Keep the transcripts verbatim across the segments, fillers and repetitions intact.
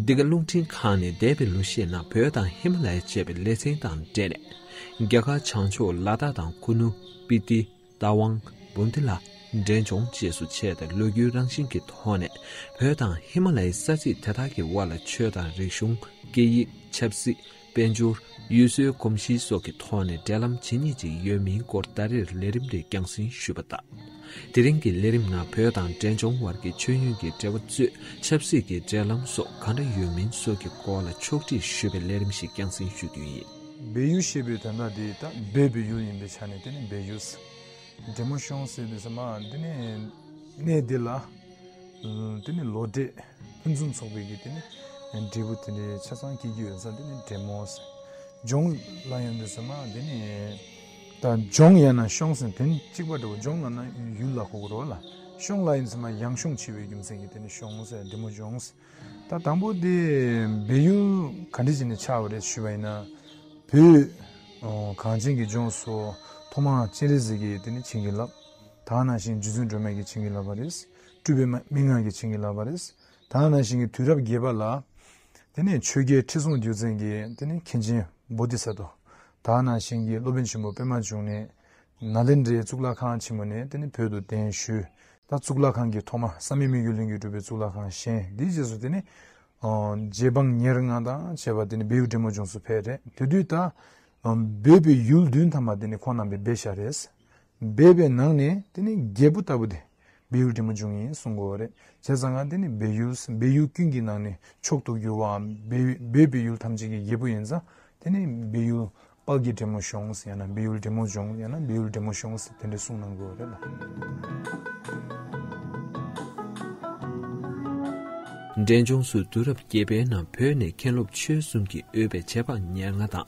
འདི་ག་རླུང་འཕྲིན་ཁང་ནས་འདས་པའི་ལོ་ཤས་ནང་བོད་དང་ཧི་མ་ལ་ཡ་བཅས་པའི་ལེ་ཚན་དང་འབྲེལ་ནས། རྒྱ་གར་བྱང་ཕྱོགས་ལ་དྭགས་དང་ཁུ་ནུ། སྤི་ཏི། རྟ་དབང་། བུ་དྷི་ལ། འབྲས་ལྗོངས་བཅས་སུ་ཆས་ཏེ་ལོ་རྒྱུས་རང་བཞིན་གྱི་ཐོག་ནས་བོད་དང་ཧི་མ་ལ་ཡའི་ས་ཚིགས་དེ་དག་གི་དབར་ལ་ཆོས་དང་རིག་གཞུང་། སྐད་ཡིག་ཆབ་སྲིད། དཔལ་འབྱོར། ཡུལ་སྲོལ་གོམས་གཤིས་སོགས་ཀྱི་ཐོག་ནས་འབྲེལ་ལམ་ཇི་སྙེད་ཅིག་ཡོད་མིན་སྐོར་ཟླ་རེར་ལས་རིམ་རེ་རྒྱང་སྲིང་ཞུས་པ་དང་། དེ་རིང་གི་ལས་རིམ་ནང་བོད་དང་འབྲས་ལྗོངས་དབར་གྱི་མཆོད་ཡོན་གྱི་འབྲེལ་བ་གཙོས་ཆབ་སྲིད་ཀྱི་འབྲེལ་ལམ་སོགས་གང་འདྲ་ཡོད་མིན་སོགས་ཀྱི་སྐོར་ལ་ཕྱོགས་སྒྲིག་ཞུས་པའི་ལས་རིམ་ཞིག་རྒྱང་སྲིང་ཞུ་རྒྱུ་ཡིན། བལ་ཡུལ་ཞེས་པའི་དོན་དག་འདི་ད་བོད་པའི་ཡུལ་ཡིན་པའི་ཆ་ནས་དེ་ནི་བལ་ཡུལ། འབྲས་མོ་གཤོངས་ཟེར་དུས་ཙམ་པ་འདི་ནི་གནས་འདི་ལ་ཨ་དེ་ནི་ལོ་འབྲས་ཕུན་སུམ་ཚོགས་པའི་གི་དེ་ནི་འབྲས་བུ་དེ་འདྲའི་ཆ་ཚང་སྐྱེ་རྒྱུ་ཡོད་ས་དེ་ནི་འབྲས་མོ་ཟེར། ལྗོངས་ལ་ཡོང་དུས་ཙམ་པ་འདི་ནི་ད་ལྗོངས་ཡང་ན་གཤོངས་ཟེར་དོན་གཅིག་པ་འདྲ་བོ། ལྗོངས་ལ་ན་ཡུལ་ལ་གོ་དགོས་རེད་བ་ལ། གཤོངས་ལ་ཡིན་ཙམ་པ་ཡང་གཤོངས་ཆེ་བའི་རྒྱུ་མཚན་གྱིས་དེ་ནི་གཤོངས་ཟེར། འབྲས་མོ་ལྗོངས་ཟེར། ད་དང་པོ་དེ་བལ་ཡུལ་ག་འདྲ་བྱས་ནས་ཆགས་པ་རེད་ཞུས་པ་ཡིན་ན། བོད་ཨ་གངས་ཅན་གྱི་ལྗོངས་སུ་ཐོག་མར་སྤྱན་རས་གཟིགས་ཀྱིས་དེ་ནི་བྱིན་གྱིས་བརླབས། ད་ག་ནང་བཞིན་རྗེ་བཙུན་སྒྲོལ་མ་གིས་བྱིན་གྱིས་བརླབས་པ་རེད། སྤྲུལ་པའི་མ་མན་ངག་གིས་བྱིན་གྱིས་བརླབས་པ་རེད། ད་ག་ནང་བཞིན་གྱི་དུས་རབས་བརྒྱད་པ་ལ་དེ་ནི་ཆོས་རྒྱལ་ཁྲི་སྲོང་ལྡེའུ་བཙན་གྱིས་དེ་ནི་མཁན་ཆེན་བོ་དྷི་ས་ཏྭ། ད་ག་ནང་བཞིན་གྱི་སློབ་དཔོན་ཆེན་པོ་པདྨ་འབྱུང་གནས། ནཱ་ལེནྡྲའི་གཙུག་ལག་ཁང་ཆེན་མོ་ནས་དེ་ནི་བོད་དུ་གདན་ཞུས། ད་གཙུག་ལག་ཁང་གི་ཐོག་མ་བསམ་ཡས་མི་བསྐྱོད་གླིང་གིས་གྲུབ་པའི་གཙུག་ལག་ཁང་བཞེངས། དེའི་རྗེས་སུ་དེ་ནི་ཨ་རྗེ་འབངས་ཉེར་ལྔ་དང་བཅས་པ་དེ་ནི་བལ་ཡུལ་འབྲས་མོ་ལྗོངས་སུ་ཕེབས་རེད། དེ་དུས་ད་ཨ་བོད་པའི་ཡུལ་བདུན་ཐམ་པ་དེ་ནི་ཁོང་རྣམ་པས་སྦས་བཞག་རེད། སྦས་པའི་ནང་ནས་དེ་ནི་རྒྱལ་པོ་ལྟ་བུ་དེ་བལ་ཡུལ་འབྲས་མོ་ལྗོངས་ཡིན་གསུང་གི་ཡོད་རེད། བྱས་ཙང་ང་དེ་ནི་བལ་ཡུལ་བལ་ཡུལ་ཀུན་གྱི་ནང་ནས་མཆོག་ཏུ་གྱུར་བའམ་བལ་བོད་པའི་ཡུལ་ཐམས་ཅད་ཀྱི་རྒྱལ་པོ་ཡིན་ཙང་དེ་ནི་བལ་ཡུལ་དཔལ་གྱི་འབྲས་མོ་གཤོངས་ཡང་ན་བལ་ཡུལ་འབྲས་མོ་ལྗོངས་ཡང་ན་བལ་ཡུལ་འབྲས་མོ་གཤོངས་དེ་འདྲ་གསུང་གནང་གི་ཡོད་རེད་ལ། འབྲས་ལྗོངས་སུ་དུས་རབས་བརྒྱད་པའི་ནང་བོད་ནས་མཁན་སློབ་ཆོས་གསུམ་གྱིས་དབུས་པའི་རྗེ་འབངས་ཉེར་ལྔ་དང་།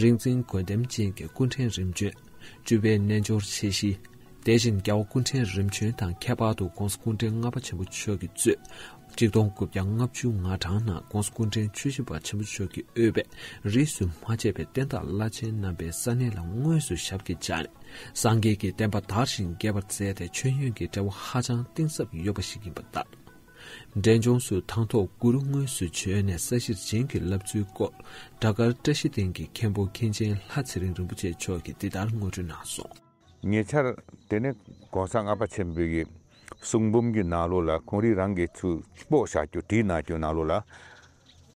རིག་འཛིན་རྒོད་ལྡེམ་ཅན་གྱི་སྐུ་ཕྲེང་རིམ་བྱོན། སྤྲུལ་པའི་རྣལ་འབྱོར་ཆེ་བཞི། དེ་བཞིན་རྒྱལ་བ་སྐུ་ཕྲེང་རིམ་བྱོན་དང་ཁྱད་པར་དུ་༸གོང་ས་སྐུ་ཕྲེང་ལྔ་པ་ཆེན་པོ་མཆོག་གིས་གཙོས། ཆིག་སྟོང་དགུ་བརྒྱ་ལྔ་བཅུ་ང་གྲངས་ནང་༸གོང་ས་སྐུ་ཕྲེང་བཅུ་བཞི་པ་ཆེན་པོ་མཆོག་གིས་དབུས་པའི་རིས་སུ་མ་ཆད་པའི་བསྟན་བདག་བླ་ཆེན་རྣམ་པས་ས་གནས་ལ་དངོས་སུ་ཞབས་ཀྱིས་བཅགས་ནས་སངས་རྒྱས་ཀྱི་བསྟན་པ་དར་ཞིང་རྒྱས་པར་མཛད་དེ་མཆོད་ཡོན་གྱི་འབྲེལ་བ་ཧ་ཅང་གཏིང་ཟབ་ཡོད་པ་ཞིག་ཡིན་པ་ལྟར། འབྲས་ལྗོངས་སུ་དང་ཐོག་གུ་རུ་དངོས་སུ་བྱོན་ནས་ས་གཞིར་བྱིན་གྱིས་བརླབས་ཚུལ་སྐོར་བྲག་དཀར་བཀྲ་ཤིས་ལྡན་གྱི་མཁན་པོ་མཁན་ཆེན་ལྷ་ཚེ་རིང་རིན་པོ་ཆེ་མཆོག་གིས་འདི་ལྟར་ངོ་སྤྲོད་གནང་སོང་། ཉེ་ཆར་དེ་ནི་༸གོང་ས་ལྔ་པ་ཆེན་པོའི་གསུང་འབུམ་གྱི་ནང་ལོགས་ལ་ཁོང་རང་རང་གིས་ཚུར་སྤོ་བཞག་རྒྱུ་བྲིས་གནང་རྒྱུ་ནང་ལོགས་ལ།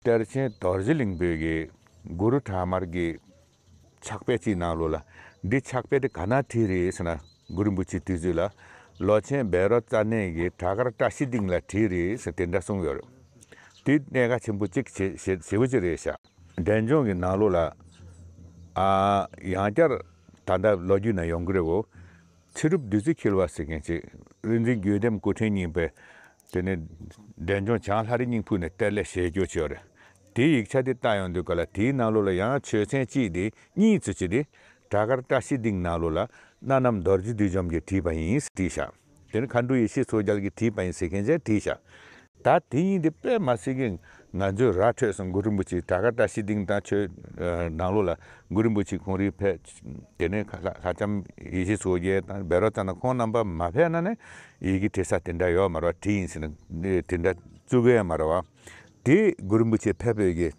གཏེར་ཆེན་རྡོ་རྗེ་གླིང་པའི་གི་གུ་རུ་བྲག་དམར་གྱི་ཕྱག་དཔེ་གཅིག་ནང་ལོགས་ལ། འདི་ཕྱག་དཔེ་དེ་ག་ན་བྲིས་རེད་ཟེར་ན། གུ་རུ་རིན་པོ་ཆེ་དུས་ཚོད་ལ་ལོ་ཆེན་བཻ་རོ་ཙ་ན་གི་བྲག་དཀར་བཀྲ་ཤིས་སྡིངས་ལ་བྲིས་རེད་ཟེར་དེ་འདྲ་གསུངས་ཡོད་རེད། དེ་གནད་འགག་ཆེན་པོ་གཅིག་ཞེ་ཞེ་ཞེ་པོ་ཅིག་རེད་ཤག་འབྲས་ལྗོངས་ཀྱི་ནང་ལོགས་ལ་ཨ་ཡང་བསྐྱར་ད་ལྟ་ལོ་རྒྱུས་ནང་ཡོང་གི་རེད་བོ། ཚེ་སྒྲུབ་བདུད་རྩི་འཁྱིལ་བ་ཟེར་མཁན་ཅིག་རིག་འཛིན་རྒོད་ལྡེམ་སྐུ་ཕྲེང་གཉིས་པས། དེ་ནས་འབྲས་ལྗོངས་བྱང་ལྷ་རི་སྙིང་ཕུག་ནས་གཏེར་ལས་བཞེས་རྒྱུ་བྱས་ཡོད་རེད། དེའི་ཡིག་ཆ་དེ་བལྟ་ཡོང་དུས་ག་ལ་དེའི་ནང་ལོགས་ལ་ཡང་ཆོས་ཚན་གཅིག་དེ་གཉིས་ཚོ་ཅིག་དེ་བྲག་དཀར་བཀྲ་ཤིས་སྡིངས་ནང་ལོགས་ལ་སྣ་ནམ་རྡོ་རྗེ་བདུད་འཇོམས་ཀྱིས་བྲིས་པ་ཡིན་ཟེར་བྲིས་ཤག་དེ་ནི་མཁའ་འགྲོ་ཡེ་ཤེས་མཚོ་རྒྱལ་གྱིས་བྲིས་པ་ཡིན་ཟེར་མཁན་ཅིག་བྲིས་ཤག་ད་དེ་གཉིས་དེ་དཔེ་མ་སྲིད་ཀྱི་ང་ཚོས་ར་འཕྲོད་སོང་། གུ་རུ་རིན་པོ་ཆེ་བྲག་དཀར་བཀྲ་ཤིས་སྡིངས་དང་ཆོས་ནང་ལོགས་ལ་གུ་རུ་རིན་པོ་ཆེ་ཁོང་རའི་ཕེབས། དེ་ནས་ལྷ་ལྷ་ལྕམ་ཡེ་ཤེས་མཚོ་རྒྱལ་དང་བཻ་རོ་ཙ་ན་ཁོང་རྣམ་པ་མ་ཕེབས་ན་ནི་ཡི་གེ་བྲི་ས་དེ་འདྲ་ཡོད་མ་རེད་བ། བྲིས་ཡིན་ཟེར་ན་དེ་འདྲ་བཙུགས་ཡོད་མ་རེད་བ། དེ་གུ་རུ་རིན་པོ་ཆེ་ཕེབས་པའི་གི་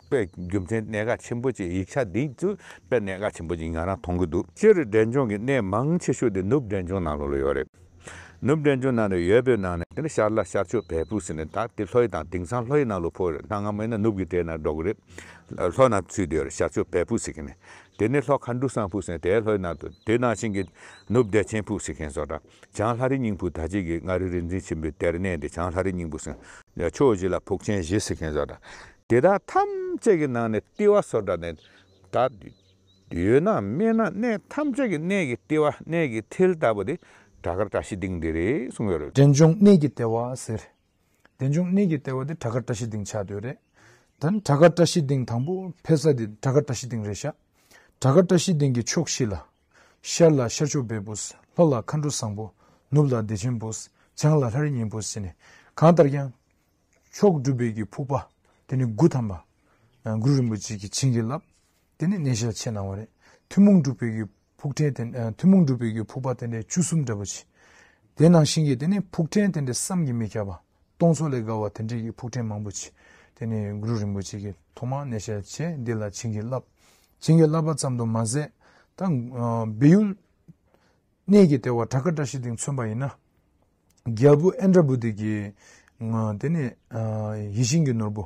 དཔེ་རྒྱུ་མཚན་གནད་འགག་ཆེན་པོ་ཅིག་ཡིག་ཆ་འདི་ཚོ་དཔེ་གནད་འགག་ཆེན་པོ་ཅིག་ང་རང་མཐོང་གི་འདུག་སྤྱིར་འབྲས་ལྗོངས་ཀྱི་གནས་མང་ཆེ་ཤོས་དེ་ནུབ་འབྲས་ལྗོངས་ནང་ལོགས་ལ་ཡོད་རེད། ནུབ་འབྲས་ལྗོངས་ནང་ནས་ཡོད་པའི་ནང་ནས་དེ་ནི་ཤར་ལ་ཤར་ཕྱོགས་བལ་ཕུག་ཟེར་ནས་ད་དེ་ལྷོ་ཡི་དང་དེང་སང་ལྷོ་ཡི་ནང་ལོགས་ཕོག་རེད། གནའ་སྔ་མོ་ཡིན་ན་ནུབ་ཀྱི་གྲས་ནང་འགྲོ་གི་རེད། ལྷོ་ནང་ཚུད་བསྡད་ཡོད་རེད། ཤར་ཕྱོགས་བལ་ཕུག་ཟེར་མཁན་ནི། དེ་ནས་ལྷོ་མཁའ་འགྲོ་སྲང་ཕུག་ཟེར་དེའི་ལྷོ་ཡི་ནང་དུ། དེ་ནང་བཞིན་གྱི་ནུབ་བདེ་ཆེན་ཕུག་ཟེར་མཁན་བཟོ་འདྲ། བྱང་ལྷ་རི་སྙིང་ཕུག་ད་ཅིག་གི་མངའ་རིས་རིག་འཛིན་ཆེན་པོའི་གཏེར་གནས་འདི་བྱང་ལྷ་རི་སྙིང་ཕུག་ཟེར། ཕྱོགས་བཞི་ལ་ཕུག་ཆེན་བཞི་ཟེར་མཁན་བཟོ་འདྲ། དེ་དག་ཐམས་ཅད་ཀྱི་ནང་ནས་ལྟེ་བ་བཟོ་འདྲ་ནས་ད། ཡོད་ན་མེད་ན་གནས་ཐམས་ཅད་ཀྱི་གནས་ཀྱི་ལྟེ་བ་གནས་ཀྱི་མཐིལ་ལྟ་བུ་དེ་བྲག་དཀར་བཀྲ་ཤིས་སྡིངས་འདི་རེད་གསུངས་ཡོད་རེད། འབྲས་ལྗོངས་གནས་ཀྱི་ལྟེ་བ་ཟེར། འབྲས་ལྗོངས་གནས་ཀྱི་ལྟེ་བ་དེ་བྲག་དཀར་བཀྲ་ཤིས་སྡིངས་ཆགས་སྡོད་རེད། ད་ནི་བྲག་དཀར་བཀྲ་ཤིས་སྡིངས་དང་པོ་ཕེབས་ས་དེ་བྲག་དཀར་བཀྲ་ཤིས་སྡིངས་རེད་ཤག་བྲག་དཀར་བཀྲ་ཤིས་སྡིངས་ཀྱི་ཕྱོགས་བཞི་ལ། ཤར་ལ་ཤར་ཕྱོགས་བལ་ཕུག་ལྷོ་ལ་མཁའ་འགྲོ་བཟང་པོ། ནུབ་ལ་བདེ་ཆེན་ཕུག་བྱང་ལ་ལྷ་རི་སྙིང་ཕུག་ཟེར་ནས་གང་ལྟར་ཀྱང་། མཆོག་གྲུབ་པའི་གི་ཕུག་པ། དེ་ནི་དགུ་ཐམ་པ། གུ་རུ་རིན་པོ་ཆེ་གིས་བྱིན་གྱིས་བརླབས། དེ་ནི་གནས་ཞབས་ཕྱི་གནང་བ་རེད། ཐུན་མོང་གྲུབ་པའི་གི་ཕུག་ཕྲེང་དེ་ཐུན་མོང་གྲུབ་པའི་གི་ཕུག་པ་དེ་འདྲའི་བཅུ་གསུམ་འདྲ་པོ་ཅིག་དེ་ནང་བཞིན་གྱི་དེ་ནི་ཕུག་ཕྲེང་དེ་འདྲའི་བསམ་གྱིས་མི་ཁྱབ་པ། སྟོང་ཚོ་ལས་བརྒལ་བ་དེ་འདྲའི་གི་ཕུགས་རྒྱང་རིང་པོ་ཅིག་དེ་ནས་གུ་རུ་རིན་པོ་ཆེ་གིས་ཐོག་མར་གནས་མཇལ་བྱས། འདི་ལ་བྱིན་གྱིས་བརླབས། བྱིན་གྱིས་བརླབས་པ་ཙམ་དུ་མ་ཟད། ད་སྦས་ཡུལ་གནས་ཀྱི་ལྟེ་བ་བྲག་དཀར་བཀྲ་ཤིས་སྡིངས་མཚོན་པ་ཡིན་ན། རྒྱལ་པོ་ཨནྡྲ་བྷུ་ཏི་གིས་དེ་ནས་ཡིད་བཞིན་གྱི་ནོར་བུ་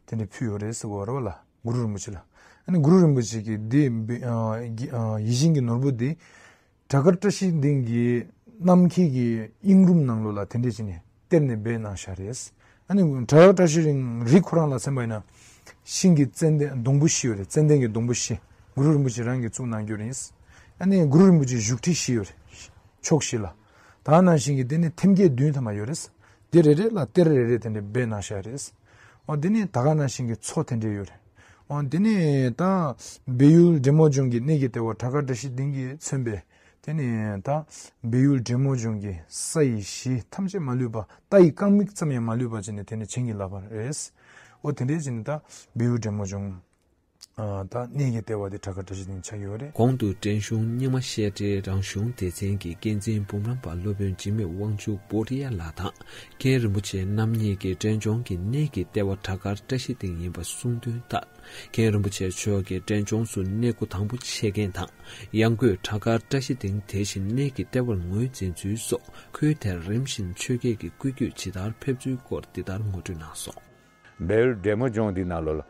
དེ་འདྲ་ཕུལ་ཡོད་རེད་ཟེར་གོ་རེད་བ་ལ། གུ་རུ་རིན་པོ་ཆེ་ལ། ཨ་ནི་གུ་རུ་རིན་པོ་ཆེ་གིས་འདི་ཡིད་བཞིན་གྱི་ནོར་བུ་འདི་བྲག་དཀར་བཀྲ་ཤིས་སྡིངས་ཀྱི་ནམ་མཁའི་གི་དབྱིངས་རུམ་ནང་ལོགས་ལ་དེ་འདྲས་བྱས་ནས་སྟེར་ནས་སྦས་གནང་བཞག་རེད། ཨ་ནི་བྲག་དཀར་བཀྲ་ཤིས་སྡིངས་རི་ཁོ་རང་ལ་མཚོན་པ་ཡིན་ན། ཤིང་གི་ཙན་དན་སྡོང་པོ་བཞི་ཡོད་རེད། ཙན་དན་གྱི་སྡོང་པོ་བཞི། གུ་རུ་རིན་པོ་ཆེ་རང་གིས་བཙུགས་གནང་རྒྱུ་རེད། ཨ་ནི་གུ་རུ་རིན་པོ་ཆེའི་བཞུགས་ཁྲི་བཞི་ཡོད་རེད། ཕྱོགས་བཞི་ལ། ད་ག་ནང་བཞིན་གྱི་དེ་ནས་ཐེམ་སྐས་བདུན་ཐམ་པ་ཡོད་རེད། དེ་རེ་རེ་ལ་གཏེར་རེ་རེ་དེ་འདྲས་སྦས་གནང་བཞག་རེད། འོ་དེ་ནས་ད་ག་ནང་བཞིན་གྱི་མཚོ་དེ་འདྲས་ཡོད་རེད། འོ་དེ་ནས་ད་སྦས་ཡུལ་འབྲས་མོ་ལྗོངས་ཀྱི་གནས་ཀྱི་ལྟེ་བ་བྲག་དཀར་བཀྲ་ཤིས་སྡིངས་ཀྱིས་མཚོན་པའི། དེ་ནས་ད་སྦས་ཡུལ་འབྲས་མོ་ལྗོངས་ཀྱི་ས་ཡི་གཞི་ཐམས་ཅད་མ་ལུས་པ། རྟ་ཡི་རྐང་མིག་ཙམ་ཡང་མ་ལུས་པ་བྱས་ནས་དེ་ནས་བྱིན་གྱིས་བརླབས་པ་རེད། འོ་དེ་འདྲས་བྱས་ནས་ད་སྦས་ཡུལ་འབྲས་མོ་ལྗོངས། ཨ། ད་གནས་ཀྱི་ལྟེ་བ་དེ་བྲག་དཀར་བཀྲ་ཤིས་སྡིངས་ཆགས་ཡོད་རེད། གོང་དུ་འགྲན་གཞུང་རྙིང་མ་བཤད་གྲྭའི་རང་གཞུང་སྡེ་ཚན་གྱི་འགན་འཛིན་འབུམ་རམས་པ་སློབ་དཔོན་འཇིགས་མེད་དབང་ཕྱུག་བྷོ་ཊི་ཡ་ལགས་དང་། མཁན་རིན་པོ་ཆེ་རྣམ་གཉིས་ཀྱིས་འབྲས་ལྗོངས་ཀྱི་གནས་ཀྱི་ལྟེ་བ་བྲག་དཀར་བཀྲ་ཤིས་སྡིངས་ཡིན་པ་གསུངས་དོན་ལྟར། མཁན་རིན་པོ་ཆེ་མཆོག་གིས་འབྲས་ལྗོངས་སུ་གནས་སྒོ་དང་པོ་ཕྱེ་མཁན་དང་། ཡང་སྒོས་བྲག་དཀར་བཀྲ་ཤིས་སྡིངས་དེ་བཞིན་གནས་ཀྱི་ལྟེ་བར་ངོས་འཛིན་ཚུལ་སོགས། ཁུལ་དེར་རིམ་བཞིན་ཆོས་བརྒྱུད་ཀྱི་སྐུ་རྒྱུད་ཇི་ལྟར་ཕེབས་ཚུལ་སྐོར་འདི་ལྟར་ངོ་སྤྲོད་གནང་སོང་། སྦས་ཡུལ་འབྲས་མོ་ལྗོངས་འདི་ནང་ལོགས་ལ་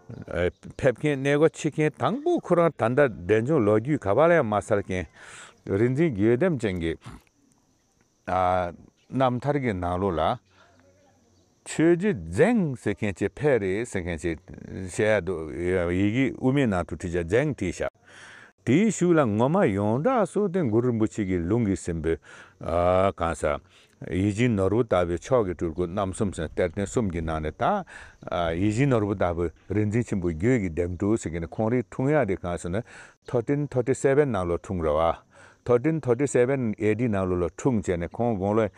ཕེབས་མཁན། གནས་སྒོ་ཕྱེ་མཁན་དང་པོ་ཁོ་རང་ད་ལྟ་འབྲས་ལྗོངས་ལོ་རྒྱུས་ག་པ་ལ་ཡང་མ་གསལ་མཁན། རིག་འཛིན་དགྱེས་ལྡན་ཅན་གྱི་ཨ་རྣམ་ཐར་གྱི་ནང་ལོགས་ལ། ཆོས་རྗེ་འཛེང་ཟེར་མཁན་ཅིག་ཕེབས་རེད་ཟེར་མཁན་ཅིག་བཤད་ཡ་འདུག་ཡི་གེ་དབུ་མེད་ནང་དུ་བྲིས་བྱས་འཛེང་བྲིས་བཞག་དེའི་གཞུག་ལ་ངོ་མ་ཡོངས་གྲགས་སུ་དེ་གུ་རུ་རིན་པོ་ཆེ་གི་ལུང་གི་སྲིན་པོ། ཨ། གང་ཟག་ཡིད་བཞིན་ནོར་བུ་ལྟ་བུའི་མཆོག་གི་སྤྲུལ་སྐུ་རྣམ་གསུམ་ཟེར། གཏེར་སྟོན་གསུམ་གྱི་ནང་ནས་ད། ཨ། ཡིད་བཞིན་ནོར་བུ་ལྟ་བུ་རིག་འཛིན་ཆེན་པོ་རྒྱུད་ཀྱི་འདེམས་སྒྲུག་ཟེར་མཁན་ནི་ཁོང་རང་འཁྲུངས་ཡ་དེ་གང་ཟེར་ན། ཐོ་ཊིན་ཐོ་ཊི་སེ་བན་ནང་ལོགས་འཁྲུངས་རེད་བ། ཐོ་ཊིན་ཐོ་ཊི་སེ་བན་ཨེ་ཌི་ནང་ལོགས་ལ་འཁྲུངས་བྱས་ནས་ཁོང་དགུང་ལོ་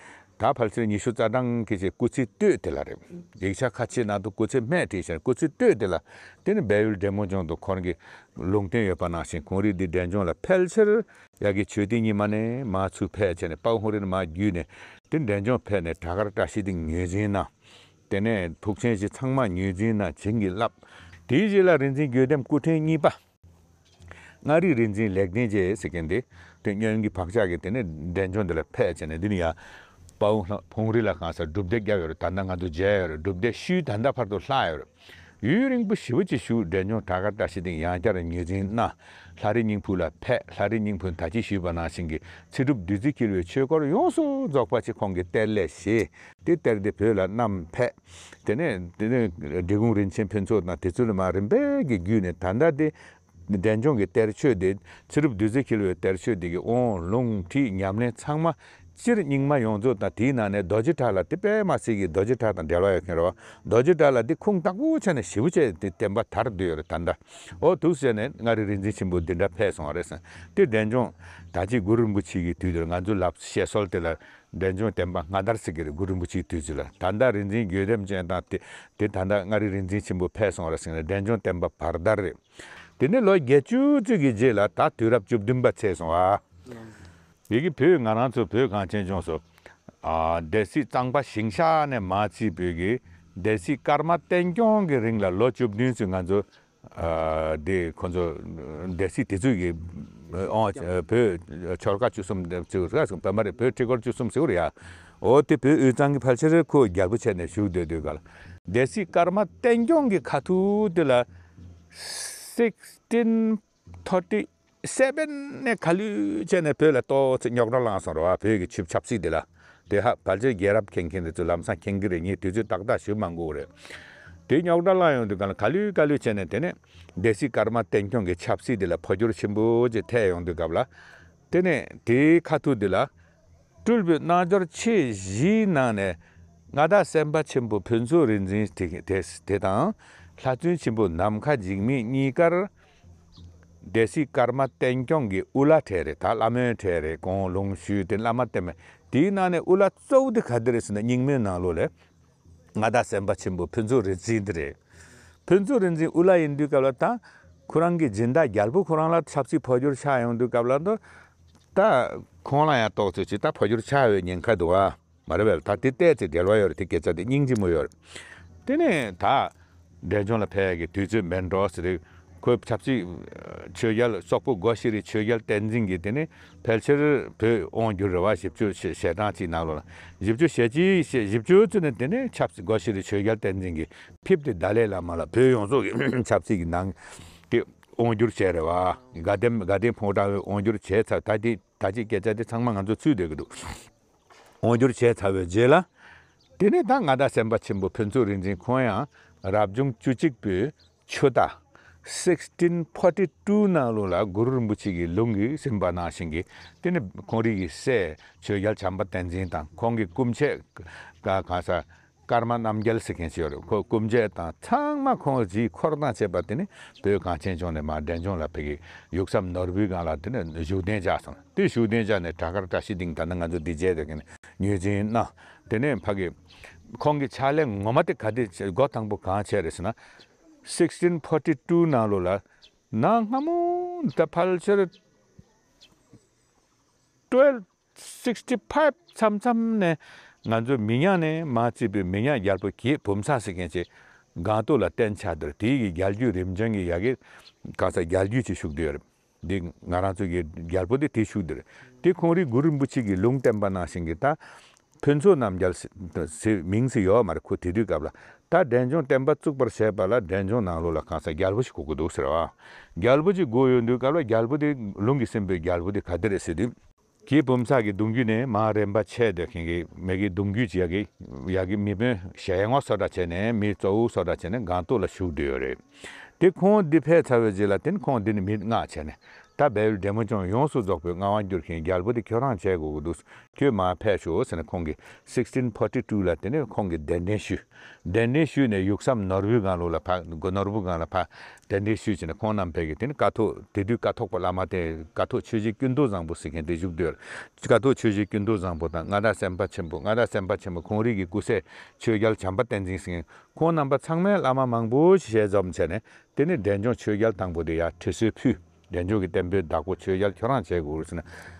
ད་ཕལ་ཆེར་ཉི་ཤུ་རྩ་གྲངས་ཀྱི་ཅིག་སྐུ་ཚེ་སྟོད་དེ་ལ་རེད། ཡིག་ཆ་ཁ་ཤས་ནང་དུ་སྐུ་ཚེ་སྨད་བྲིས་ཤག་སྐུ་ཚེ་སྟོད་དེ་ལ། དེ་ནི་སྦས་ཡུལ་འབྲས་མོ་ལྗོངས་དུ་ཁོང་གི་ལུང་བསྟན་ཡོད་པ་ནང་བཞིན། ཁོང་རང་འདི་འབྲས་ལྗོངས་ལ་ཕལ་ཆེར་ཡ་གི་ཆོས་སྡེ་རྙིང་མ་ནས་མར་ཚུར་ཕེབས་བྱས་ནས་དཔའ་བོ་ཁོང་རང་ནས་མར་བརྒྱུད་ནས་དེ་འབྲས་ལྗོངས་ཕེབས་ནས་བྲག་དཀར་བཀྲ་ཤིས་སྡིངས་ངོས་འཛིན་གནང་། དེ་ནས་ཐུགས་ཆེན་བཞི་ཚང་མ་ངོས་འཛིན་གནང་། བྱིན་གྱིས་བརླབས། དེའི་རྗེས་ལ་རིག་འཛིན་དགྱེས་ལྡན་སྐུ་ཕྲེང་གཉིས་པ། མངའ་རིས་རིག་འཛིན་ལེགས་ལྡན་རྒྱལ་ཟེར་མཁན་དེ། དེ་སྔོན་གྱི་བག་ཆགས་ཀྱིས་དེ་ནས་འབྲས་ལྗོངས་འདི་ལ་ཕེབས་བྱས་ནས། འདི་ནི་ཡ་དཔའ་བོ་ལྷ་ཕུང་རི་ལ་གང་ཟག་སྒྲུབ་སྡེ་བརྒྱབ་ཡོད་རེད། ད་ལྟ་ང་ཚོ་མཇལ་ཡོད་རེད། སྒྲུབ་སྡེ་ཤུལ་ད་ལྟ་བར་དུ་ལྷག་ཡོད་རེད། ཡུན་རིང་པོ་ཞེ་པོ་ཅིག་བཞུགས། འབྲས་ལྗོངས་བྲག་དཀར་བཀྲ་ཤིས་སྡིངས་ཡང་བསྐྱར་ངོས་འཛིན་གནང་། ལྷ་རི་སྙིང་ཕུག་ལ་ཕེབས། ལྷ་རི་སྙིང་ཕུག་ད་ཅི་ཞུས་པ་ནང་བཞིན་གྱི་ཚེ་སྒྲུབ་བདུད་རྩི་འཁྱིལ་བའི་ཆོས་སྐོར་ཡོངས་སུ་རྫོགས་པ་ཅིག་ཁོང་གིས་གཏེར་ལས་བཞེས། དེ་གཏེར་དེ་བོད་ལ་བསྣམས་ཕེབས། དེ་ནས་དེ་ནས་འབྲི་གུང་རིན་ཆེན་ཕུན་ཚོགས་དང་དེ་ཚོ་ལ་མར་རིམ་པས་ཀྱིས་བརྒྱུད་ནས། ད་ལྟ་དེ་འབྲས་ལྗོངས་ཀྱི་གཏེར་ཆོས་དེ། ཚེ་སྒྲུབ་བདུད་རྩི་འཁྱིལ་བའི་གཏེར་ཆོས་དེ་གི་དབང་ལུང་ཁྲིད་ཉམས་ལེན་ཚང་མ་སྤྱིར་རྙིང་མ་ཡོངས་རྫོགས་དང་། དེའི་ནང་ནས་རྡོ་རྗེ་བྲག་ལ། དེ་དཔེ་མ་སྲིད་ཀྱི་རྡོ་རྗེ་བྲག་དང་འབྲེལ་བ་ཡོད་མཁན་རེད་བ། རྡོ་རྗེ་བྲག་ལ་དེ་ཁུངས་དག་པོ་བྱས་ནས་ཞེ་པོ་བྱས་དེ་བསྟན་པ་དར་བསྡད་ཡོད་རེད་ད་ལྟ། འོ་འདུག་ཟེར་ནས་མངའ་རིས་རིག་འཛིན་ཆེན་པོ་འདི་འདྲ་ཕེབས་སོང་བ་རེད་ཟེར། དེ་འབྲས་ལྗོངས་ད་ཅི་གུ་རུ་རིན་པོ་ཆེ་གི་དུས་དེར། ང་ཚོ་ལབ་བཤད་སྲོལ་དེ་ལ་འབྲས་ལྗོངས་བསྟན་པ་སྔ་དར་ཟེར་གྱི་རེད། གུ་རུ་རིན་པོ་ཆེའི་དུས་ཚོད་ལ། ད་ལྟ་རིག་འཛིན་དགྱེས་ལྡན་ཅན་དང་དེ། དེ་ད་ལྟ་མངའ་རིས་རིག་འཛིན་ཆེན་པོ་ཕེབས་སོང་བ་རེད་ཟེར་ནས་འབྲས་ལྗོངས་བསྟན་པ་བར་དར་རེད། དེ་ནས་ལོ་བརྒྱད་ཅུ་ཙམ་གྱི་རྗེས་ལ་ད་དུས་རབས་བཅུ་བདུན་པ་ཚེས་སོང་བ། ཡི་གེ་བོད། ང་རང་ཚོ་བོད་གངས་ཅན་ལྗོངས་སུ། ཨ། སྡེ་སྲིད་གཙང་པ་ཞིང་གཤེགས་ནས་མར་བརྩིས་པའི་གི་སྡེ་སྲིད་ཀརྨ་བསྟན་སྐྱོང་གི་རིང་ལ་ལོ་བཅུ་བདུན་ཙམ་ང་ཚོ། ཨ། དེ་ཁོ་ཚོ་སྡེ་སྲིད་དེ་ཚོས་ཀྱི། ཨོ། བོད་ཆོལ་ཁ་བཅུ་གསུམ་ཟེར་བ་རེད། བོད་མ་རེད། བོད་ཁྲི་སྐོར་བཅུ་གསུམ་ཟེར་བ་རེད་ཡ། འོ་དེ་བོད་དབུས་གཙང་གི་ཕལ་ཆེར་ཁོ་རྒྱལ་པོ་བྱས་ནས་བཞུགས་སྡོད་དུས་སྐབས་ལ། སྡེ་སྲིད་ཀརྨ་བསྟན་སྐྱོང་གི་ཁ་ཐུག་དེ་ལ། སིགས་ཊིན་ཐོར་ཊི་སེ་བན་ནས་ག་ལེར་བྱས་ནས་བོད་ལ་ཏོག་ཙམ་རྙོག་དྲ་བསླངས་སོང་རེད་བ། བོད་ཀྱི་ཆབ་ཆབ་སྲིད་དེ་ལ། དེ་ཧ་ཕལ་ཆེར་རྒྱལ་རབས་མཁྱེན་མཁན་དེ་ཚོས་ལམ་སང་མཁྱེན་གྱི་རེད། ངས་དུས་ཚོད་ཏག་ཏག་ཞུ་མ་དགོས་རེད། དེ་རྙོག་དྲ་བསླངས་ཡོང་དུས་སྒང་ལ་ག་ལེར་ག་ལེར་བྱས་ནས་དེ་ནས་སྡེ་སྲིད་ཀརྨ་བསྟན་སྐྱོང་གི་ཆབ་སྲིད་དེ་ལ་འཕོ་འགྱུར་ཆེན་པོ་ཅིག་ཐེབས་ཡོང་དུས་སྐབས་ལ། དེ་ནས་དེའི་ཁ་ཐུག་དེ་ལ། སྤྲུལ་པའི་རྣལ་འབྱོར་ཆེ་བཞིའི་ནང་ནས་མངའ་བདག་སེམས་དཔའ་ཆེན་པོ་ཕུན་ཚོགས་རིག་འཛིན་དེ་དེ་དེ་དང་། ལྷ་བཙུན་ཆེན་པོ་ནམ་མཁའ་འཇིགས་མེད་གཉིས་ཀར། སྡེ་སྲིད་ཀརྨ་བསྟན་སྐྱོང་གི་དབུ་བླ་གྲས་རེད། ད་བླ་མའི་གྲས་རེད། དགོངས་ལུང་ཞུས་ཏེ་བླ་མ་བསྟེན་པ། དེའི་ནང་ནས་དབུ་བླ་གཙོ་བོ་དེ་ག་དེ་རེད་ཟེར་ན། རྙིང་མའི་ནང་ལོགས་ལ་མངའ་བདག་སེམས་དཔའ་ཆེན་པོ་ཕུན་ཚོགས་རིག་འཛིན་དེ་རེད། ཕུན་ཚོགས་རིག་འཛིན་དབུ་བླ་ཡིན་དུས་སྐབས་ལ། ད་ཁོ་རང་གི་སྦྱིན་བདག་རྒྱལ་པོ་ཁོ་རང་ལ་ཆབ་སྲིད་འཕོ་འགྱུར་ཆགས་ཡོང་དུས་སྐབས་ལ། ད་ཁོང་ལ་ཡང་ཏོག་ཙམ་ཅིག་ད་འཕོ་འགྱུར་ཆགས་ཡོད་ཉེན་ཁ་འདུག་ཨ། མ་རེད་པས། ད་དེ་ཏོག་ཙམ་འབྲེལ་བ་ཡོད་རེད། དེ་སྐད་ཆ་དེ་སྙིང་རྗེ་མོ་ཡོད་རེད། དེ་ནས་ད་འབྲས་ལྗོངས་ལ་ཕེབས་ཡག་གི་དུས་ཚོད་མེད་འགྲོ་ཟེར་རེད། ཁོས་ཆབ་སྲིད་ཆོས་རྒྱལ་སོག་པོ་སྒོ་ཤེས་རིག་ཆོས་རྒྱལ་བསྟན་འཛིན་གྱིས་དེ་ནས་ཕལ་ཆེར་བོད་དབང་བསྒྱུར་རེད་བ། བཞི་བཅུ་ཞེ་གྲངས་ཅིག་ནང་ལོགས་ལ། བཞི་བཅུ་ཞེ་གཅིག་ཞེ་བཞི་བཅུ་ཙམ་ནས་དེ་ནས་ཆབ་སྲིད་སྒོ་ཤེས་རིག་ཆོས་རྒྱལ་བསྟན་འཛིན་གྱིས་ཕེབས་ཏེ་ཏཱ་ལའི་བླ་མ་ལ་བོད་ཡོངས་རྫོགས་ཀྱི་ཆབ་སྲིད་ཀྱི་ནང་དེ་དབང་བསྒྱུར་བྱས་རེད་བ། དགའ་ལྡན་དགའ་ལྡན་ཕོ་བྲང་པས་དབང་བསྒྱུར་བྱས་ཚར། ད་དེ་ད་ཅིག་སྐད་ཆ་དེ་ཚང་མ་ང་ཚོ་ཚུད་བསྡད་ཀྱི་འདུག་དབང་བསྒྱུར་བྱས་ཚར་བའི་རྗེས་ལ། དེ་ནས་ད་མངའ་བདག་སེམས་དཔའ་ཆེན་པོ་ཕུན་ཚོགས་རིག་འཛིན་ཁོང་ཡང་རབ་བྱུང་བཅུ་གཅིག་པའི་ཆུ་ཟླ་sixteen forty two ནང་ལོགས་ལ་གུ་རུ་རིན་པོ་ཆེ་གི་ལུང་གིས་ཟིན་པ་ནང་བཞིན་གྱི། དེ་ནས་ཁོང་རང་གི་སྲས་ཆོས་རྒྱལ་བྱམས་པ་བསྟན་འཛིན་དང་ཁོང་གི་སྐུ་མཆེད་ག་གང་ཟག་ཀརྨ་རྣམ་རྒྱལ་ཟེར་མཁན་ཞིག་ཡོད་རེད། ཁོ་སྐུ་མཆེད་དང་ཚང་མ་ཁོང་རྗེས་འཁོར་དང་བཅས་པ་དེ་ནས་བོད་གངས་ཅན་ལྗོངས་ནས་མར་འབྲས་ལྗོངས་ལ་ཕེབས་ཀྱི། ཡུགས་ས་ནོར་བུའི་སྒང་ལ་དེ་ནས་བཞུགས་གདན་འཇགས་སོང་། དེ་བཞུགས་གདན་འཇགས་ནས་བྲག་དཀར་བཀྲ་ཤིས་སྡིངས་ད་ནི་ང་ཚོ་འདི་མཇལ་བསྡད་མཁན་ངོས་འཛིན་གནང་། དེ་ནས་ཕ་གི་ཁོང་གི་ཕྱག་ལས་ངོ་མ་དེ་ག་དེ་བྱས། འགོ་དང་པོ་གང་བྱས་རེད་ཟེར་ན། sixteen forty two ནང་ལོགས་ལ་གནའ་སྔ་མོ་ད་ཕལ་ཆེར་twelve sixty five མཚམས་མཚམས་ནས་ང་ཚོ་མི་ཉག་ནས་མར་བརྩིས་པའི་མི་ཉག་རྒྱལ་པོ་གྱད་བུམ་ཚ་ཟེར་མཁན་ཅིག་སྒང་ཏོག་ལ་བརྟེན་ཆགས་དེར་དེའི་གི་རྒྱལ་རྒྱུད་རིམ་བྱོན་གྱི་ཡ་གི་གང་ཟག་རྒྱལ་རྒྱུད་ཅིག་བཞུགས་བསྡད་ཡོད་རེད། འདི་ང་རང་ཚོ་གི་རྒྱལ་པོ་དེ་དེ་བཞུགས་བསྡད་རེད། དེ་ཁོང་རང་གུ་རུ་རིན་པོ་ཆེ་གིས་ལུང་བསྟན་པ་ནང་བཞིན་གྱི་ད་ཕུན་ཚོགས་རྣམ་རྒྱལ་ཟེར་མིང་ཟེར་ཡོད་མ་རེད། ཁོ་དེ་དུས་སྐབས་ལ་ད་འབྲས་ལྗོངས་བསྟན་པ་བཙུགས་པར་བྱས་པ་ལ་འབྲས་ལྗོངས་ནང་ལོགས་ལ་གང་ཟག་རྒྱལ་པོ་ཞིག་དགོས་ཀྱི་འདུག་ཟེར་བ། རྒྱལ་པོ་ཅིག་དགོས་ཡོད་དུས་སྐབས་ལ་རྒྱལ་པོ་དེ་ལུང་གིས་ཟིན་པའི་རྒྱལ་པོ་དེ་ག་དེ་རེད་ཟེར་དུས། གྱད་བུམ་ཚ་གི་གདུང་རྒྱུད་ནས་མར་རིམ་པ་ཆད་དེ་མཁན་གྱི་མི་གི་གདུང་རྒྱུད་ཅིག་ཡ་གི་ཡ་གི་མི་དཔོན་ཞལ་ངོ་བཟོ་འདྲ་བྱས་ནས་མི་གཙོ་བོ་བཟོ་འདྲ་བྱས་ནས་སྒང་ཏོག་ལ་བཞུགས་བསྡད་ཡོད་རེད། དེ་ཁོང་འདི་ཕེབས་ཚར་བའི་རྗེས་ལ་དེ་ནི་ཁོང་འདི་ནས་མི་མངགས་བྱས་ནས་ད་བལ་ཡུལ་འབྲས་མོ་ལྗོངས་ཡོངས་སུ་རྫོགས་པའི་མངའ་དབང་བསྒྱུར་མཁན་རྒྱལ་པོ་དེ་ཁྱོད་རང་བྱེད་དགོས་ཀྱི་འདུག་ཁྱོད་མར་ཕེབས་ཤོག་ཟེར་ནས་ཁོང་གིས་sixteen forty two ལ་དེ་ནས་ཁོང་གིས་གདན་འདྲེན་ཞུས། གདན་འདྲེན་ཞུས་ནས་ཡུགས་ས་ནོར་བུའི་སྒང་ལོགས་ལ་ཕར་སྒོ་ནོར་བུ་སྒང་ལ་ཕར་གདན་འདྲེན་ཞུས་བྱས་ནས་ཁོང་རྣམ་པས་ཀྱིས་དེ་ནི་ཀཿཐོག་དེ་དུས་ཀཿཐོག་པ་བླ་མ་དེ་ཀཿཐོག་ཆོས་རྗེ་ཀུན་ཏུ་བཟང་པོ་ཟེར་མཁན་དེ་བཞུགས་བསྡད་ཡོད། ཀཿཐོག་ཆོས་རྗེ་ཀུན་ཏུ་བཟང་པོ་དང་མངའ་བདག་སེམས་དཔའ་ཆེན་པོ། མངའ་བདག་སེམས་དཔའ་ཆེན་པོ་ཁོང་རང་གི་སྐུ་སྲས་ཆོས་རྒྱལ་བྱམས་པ་བསྟན་འཛིན་ཟེར་མཁན། ཁོང་རྣམ་པ་ཚང་མས་བླ་མ་མང་པོ་ཞིག་ཞལ་འཛོམས་བྱས་ནས་དེ་ནི་འབྲས་ལྗོངས་ཆོས་རྒྱལ་དང་པོ་དེ་ཡར་ཁྲི་གསོལ་ཕུལ། འབྲས་ལྗོངས་ཀྱི་བསྟན་པའི་བདག་པོ་ཆོས་རྒྱལ་ཁྱོད་རང་བྱེད་དགོས་ཟེར་ནས་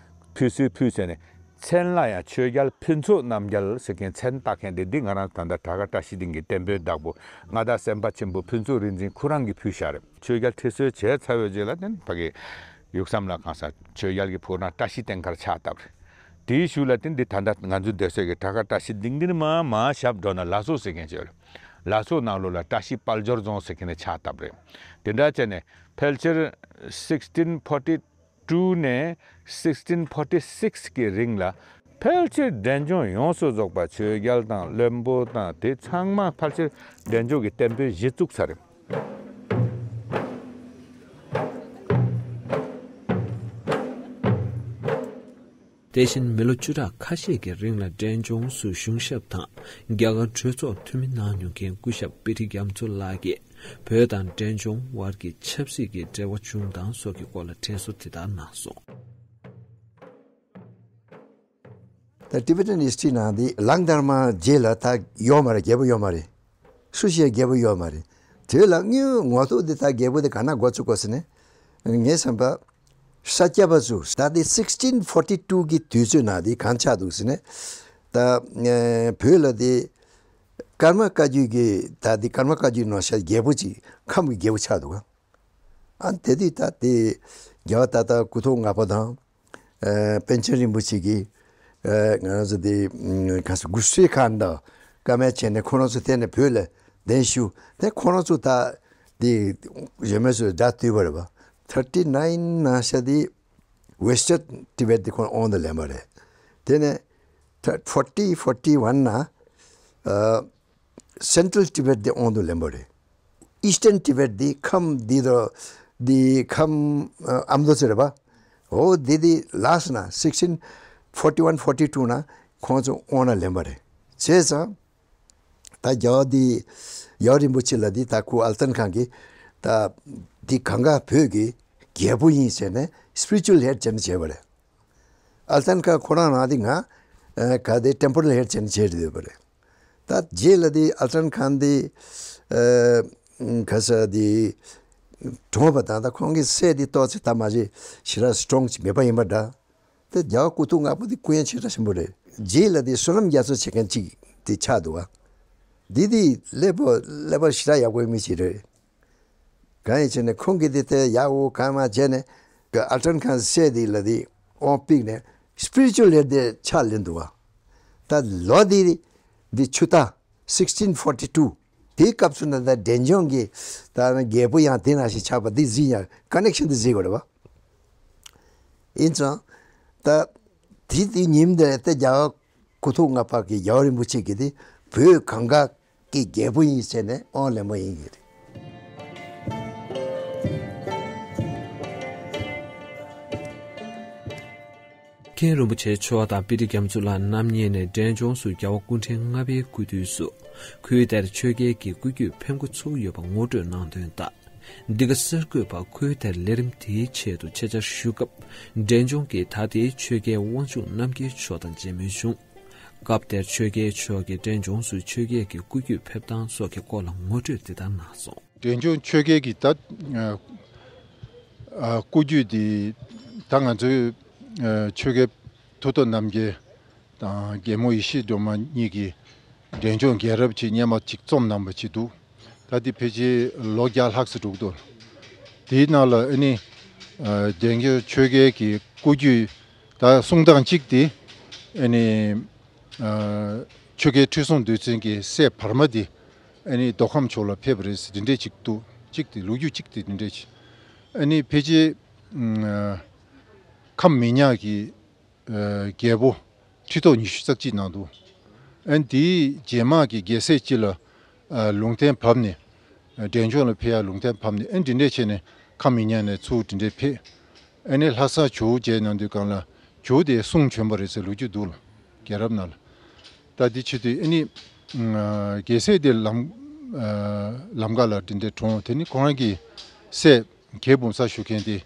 ཕུལ་གསོལ་ཕུལ་ཟེར་ནས། མཚན་ལ་ཡང་ཆོས་རྒྱལ་ཕུན་ཚོགས་རྣམ་རྒྱལ་ཟེར་མཁན་མཚན་བཏགས་མཁན་དེ་འདི་ང་རང་ད་ལྟ་བྲག་དཀར་བཀྲ་ཤིས་སྡིངས་ཀྱི་བསྟན་པའི་བདག་པོ་མངའ་བདག་སེམས་དཔའ་ཆེན་པོ་ཕུན་ཚོགས་རིག་འཛིན་ཁོ་རང་གིས་ཕུལ་བཞག་རེད། ཆོས་རྒྱལ་ཁྲི་གསོལ་བྱས་ཚར་བའི་རྗེས་ལ་དེ་ནི་ཕ་གི་ཡུགས་ས་ལ་གང་ཟག་ཆོས་རྒྱལ་གྱི་ཕོ་བྲང་བཀྲ་ཤིས་སྡིངས་ཀར་ཕྱག་བཏབ་རེད། དེའི་གཞུག་ལ་དེ་འདི་ད་ལྟ་ང་ཚོ་སྡོད་སའི་གི་བྲག་དཀར་བཀྲ་ཤིས་སྡིངས་འདི་ནི་མར་མར་ཞབས་འགྲོ་ན་ལ་སོགས་ཟེར་མཁན་ཅིག་ཡོད་རེད། ལ་སོགས་ནང་ལོགས་ལ་བཀྲ་ཤིས་དཔལ་འབྱོར་རྫོང་ཟེར་མཁན་ནས་ཕྱག་བཏབ་རེད། དེ་འདྲ་བྱས་ནས་ཕལ་ཆེར་sixteen forty two ནས་sixteen forty six གི་རིང་ལ་ཕལ་ཆེར་འབྲས་ལྗོངས་ཡོངས་སུ་རྫོགས་པ་ཆོས་རྒྱལ་དང་བློན་པོ་དང་དེ་ཚང་མ་ཕལ་ཆེར་འབྲས་ལྗོངས་ཀྱི་བསྟན་པའི་གཞི་བཙུགས་ས་རེད། དེ་བཞིན་མི་ལོ་བཅུ་ཕྲག་ཁ་ཤས་ཀྱི་རིང་ལ་འབྲས་ལྗོངས་སུ་གཞུང་ཞབས་དང་རྒྱ་གར་གྲོས་ཚོགས་འཐུས་མི་གནང་མྱོང་མཁན་སྐུ་ཞབས་པི་ཊི་རྒྱ་མཚོ་ལགས་ཀྱིས་བོད་དང་འབྲས་ལྗོངས་དབར་གྱི་ཆབ་སྲིད་ཀྱི་འབྲེལ་བ་བྱུང་སྟངས་སོགས་ཀྱི་སྐོར་ལ་དྲན་གསོ་དེ་ལྟར་གནང་སོང་། ད་Tibetan history ནང་འདི་གླང་དར་མ་རྗེས་ལ་ད་ཡོད་མ་རེད། རྒྱལ་པོ་ཡོད་མ་རེད། སུ་ཞིག་རྒྱལ་པོ་ཡོད་མ་རེད། དེ་ལ་དངོས་ངོ་ཐོག་འདི་ད་རྒྱལ་པོ་འདི་ག་ན་འགོ་བཙུགས་དགོས་ཟེར་ནས་ངས་བསམ་པ། ས་སྐྱ་པ་ཚོ་ད་འདི་sixteen forty two གི་དུས་ཚོད་ནང་འདི་གང་ཆགས་འདུག་ཟེར་ནས། ད་ཨེ་བོད་ལ་འདི་ཀརྨ་བཀའ་བརྒྱུད་ཀྱི་ད་འདི་ཀརྨ་བཀའ་བརྒྱུད་ནང་བཞག་རྒྱལ་པོ་ཅིག་ཁམས་ཀྱི་རྒྱལ་པོ་ཆགས་འདུག་ག་ཨ་དེ་དུས་ད་དེ་རྒྱལ་བ་ཏག་ཏག་སྐུ་ཐོག་ལྔ་པ་དང་། ཨ་པཎ་ཆེན་རིན་པོ་ཆེ་གིས་ཨ་ང་རང་ཚོ་དེ་ཨ་ག་ས་གུ་སུའི་ཁ་འདི་བཀའ་མོལ་བྱས་ནས་ཁོ་རང་ཚོ་དེ་ནས་བོད་ལ་གདན་ཞུ། དེ་ཁོ་རང་ཚོ་ད་དེ་གཞན་མ་ཚོ་དགྲ་བཏུལ་བ་རེད་པ། thirty nine ནང་བཞག་དེ་Western Tibet དེ་ཁོ་རང་དབང་དུ་ལེན་པ་རེད། དེ་ནས་forty forty one ནང་ཨ་Central Tibet དེ་དབང་དུ་ལེན་པ་རེད། Eastern Tibet དེ་ཁམས་འདི་དང་འདི་ཁམས་ཨ་ཨ་མདོ་ཚོ་རེད་པ། འོ་འདི་དེ་last ནང་sixteen forty one forty two ནང་ཁོང་ཚོ་དབང་ལ་ལེན་པ་རེད། བྱས་ཙང་ད་རྒྱལ་བ་འདི་རྒྱལ་བ་རིན་པོ་ཆེ་ལ་འདི་ད་ཁོ་ཨལ་ཏན་ཁཱན་གྱིས་ད་འདི་གངས་དཀར་བོད་ཀྱི་རྒྱལ་པོ་ཡིན་ཟེར་ནས་spiritual head བྱས་ནས་བྱས་པ་རེད། ཨལ་ཏན་ཁཱན་ཁོ་རང་རང་འདི་ང་ཨ་ག་དེ་temporal head བྱས་ནས་བྱས་ཡོད་པ་རེད། ད་རྗེས་ལ་དེ་ཨལ་ཏན་ཁཱན་དེ་ཨ་ག་ས་དེ་གྲོངས་པ་དང་ད་ཁོང་གི་སྲས་དེ་ཏོག་ཙམ་ད་མ་གཞི་ཞེ་དྲག་strong ཅིག་མེད་པ་ཡིན་པ་འདྲ། དེ་རྒྱལ་བ་སྐུ་ཐོག་ལྔ་པ་དེ་སྐུ་ཡོན་ཆེ་ས་ཆེན་པོ་རེད། རྗེས་ལ་དེ་བསོད་ནམས་རྒྱ་མཚོ་བྱེད་མཁན་གཅིག་དེ་ཆགས་འདུག་བ། འདི་དེ་ཀླད་པ་ཀླད་པ་ཞེ་དྲག་ཡག་པོ་ཡོད་མི་ཞིག་རེད། གང་ཡིན་ཟེར་ན་ཁོང་གིས་དེ་ལྟར་ཡག་པོ་གང་མང་བྱས་ནས་ཨལ་ཏན་ཁཱན་སྲས་དེ་ལ་དེ་དབང་བསྒྱུར་ནས་སི་པི་རི་ཅུ་ཨལ་ལེར་དེ་ཕྱག་ལེན་འདུག་བ། ད་ལོ་དེ་དེ་ཆུ་རྟ་sixteen forty two། དེའི་སྐབས་སུ་ན་ད་འབྲས་ལྗོངས་ཀྱི་ད་རྒྱལ་པོ་ཡང་དེ་ནང་བཞིན་ཆགས་པ་འདི་གཟིགས་ཡང་ཀ་ནེག་ཤན་འདི་གཟིགས་དགོས་རེད་བ། ཡིན་ཙང་ད་དེ་དེ་ཉིན་དེ་ལྟ་རྒྱལ་བ་སྐུ་ཐོག་ལྔ་པ་གི་རྒྱལ་བ་རིན་པོ་ཆེ་གིས་དེ་བོད་གང་ག་གི་རྒྱལ་པོ་ཡིན་ཟེར་ནས་དབང་ལེན་པ་ཡིན་གྱི་རེད། མཁན་རིན་པོ་ཆེ་མཆོག་དང་སྤི་ཏི་རྒྱ་མཚོ་ལགས་རྣམ་གཉིས་ནས་འབྲས་ལྗོངས་སུ་རྒྱལ་བ་སྐུ་ཕྲེང་ལྔ་པའི་སྐུ་དུས་སུ་ཁུལ་དེར་ཆོས་རྒྱལ་གྱི་སྐུ་རྒྱུད་ཕེབས་འགོ་ཚུགས་ཡོད་པ་ངོ་སྤྲོད་གནང་དོན་ལྟར། འདི་ག་གསར་འགོད་པ་ཁུལ་དེར་ལས་རིམ་དེའི་ཆེད་དུ་ཆེད་བཅར་ཞུ་སྐབས། འབྲས་ལྗོངས་ཀྱི་ད་ལྟའི་ཆོས་རྒྱལ་དབང་ཕྱུག་རྣམ་རྒྱལ་མཆོག་དང་མཇལ་མོལ་བྱུང་། སྐབས་དེར་ཆོས་རྒྱལ་མཆོག་གིས་འབྲས་ལྗོངས་སུ་ཆོས་རྒྱལ་གྱི་སྐུ་རྒྱུད་ཕེབས་སྟངས་སོགས་ཀྱི་སྐོར་ལ་ངོ་སྤྲོད་འདི་ལྟར་གནང་སོང་། འབྲས་ལྗོངས་ཆོས་རྒྱལ་གྱི་ད་ཨ་ཨ་སྐུ་རྒྱུད་འདི་ད་ང་ཚོའི་ཨ་ཆོས་རྒྱལ་མཐུ་སྟོབས་རྣམ་རྒྱལ་དང་རྒྱལ་མོ་ཡེ་ཤེས་སྒྲོལ་མ་གཉིས་ཀྱིས་འབྲས་ལྗོངས་རྒྱལ་རབས་ཅིག་སྔོན་མ་ཅིག་རྩོམ་གནང་བ་ཅིག་འདུག། ད་དེ་ཕལ་ཆེར་ལོ་བརྒྱ་ལྷག་ཙམ་འགྲོ་གི་འདུག། དེའི་ནང་ལ་ཨ་ནི་ཨ་འབྲས་ལྗོངས་ཆོས་རྒྱལ་གྱི་སྐུ་རྒྱུད་ད་གསུང་སྟངས་གཅིག་དེ་ཨ་ནི་ཨ་ཆོས་རྒྱལ་ཁྲི་སྲོང་ལྡེ་བཙན་གྱི་སྲས་བར་མ་དེ་ཨ་ནི་མདོ་ཁམས་ཕྱོགས་ལ་ཕེབས་པ་རེད་ཟེར་དེ་འདྲས་ཅིག་འདུག། གཅིག་དེ་ལོ་རྒྱུས་གཅིག་དེ་དེ་འདྲས་ཅིག། ཨ་ནི་ཕལ་ཆེར་ཨ་ཁམས་མི་ཉག་གི་ཨ་རྒྱལ་པོ་ཁྲི་ཐོག་ཉི་ཤུ་རྩ་གཅིག་གནང་འདུག། ཨ་ནི་དེའི་རྗེས་མ་གི་རྒྱལ་སྲས་གཅིག་ལ་ཨ་ལུང་བསྟན་བབས་ནས་ཨ་འབྲས་ལྗོངས་ལ་ཕེབས་ཡ་ལུང་བསྟན་བབས་ནས་ཨ་ནི་དེ་འདྲས་བྱས་ནས་ཁམས་མི་ཉག་ནས་ཚུར་དེ་འདྲས་ཕེབས། ཨ་ནི་ལྷ་ས་ཇོ་བོ་མཇལ་གནང་དུས་སྒང་ལ་ཇོ་བོ་དེ་གསུང་བྱོན་པ་རེད་ཟེར་ལོ་རྒྱུས་འདུག་ལ། རྒྱལ་རབས་ནང་ལ། ད་དེ་བྱེད་དུས་ཨ་ནི་ཨ་རྒྱལ་སྲས་དེ་ལམ་ཨ་ལམ་ཁ་ལ་དེ་འདྲས་གྲོངས། དེ་ནི་ཁོ་རང་གི་སྲས་རྒྱལ་བུམ་ས་ཞུ་མཁན་དེ་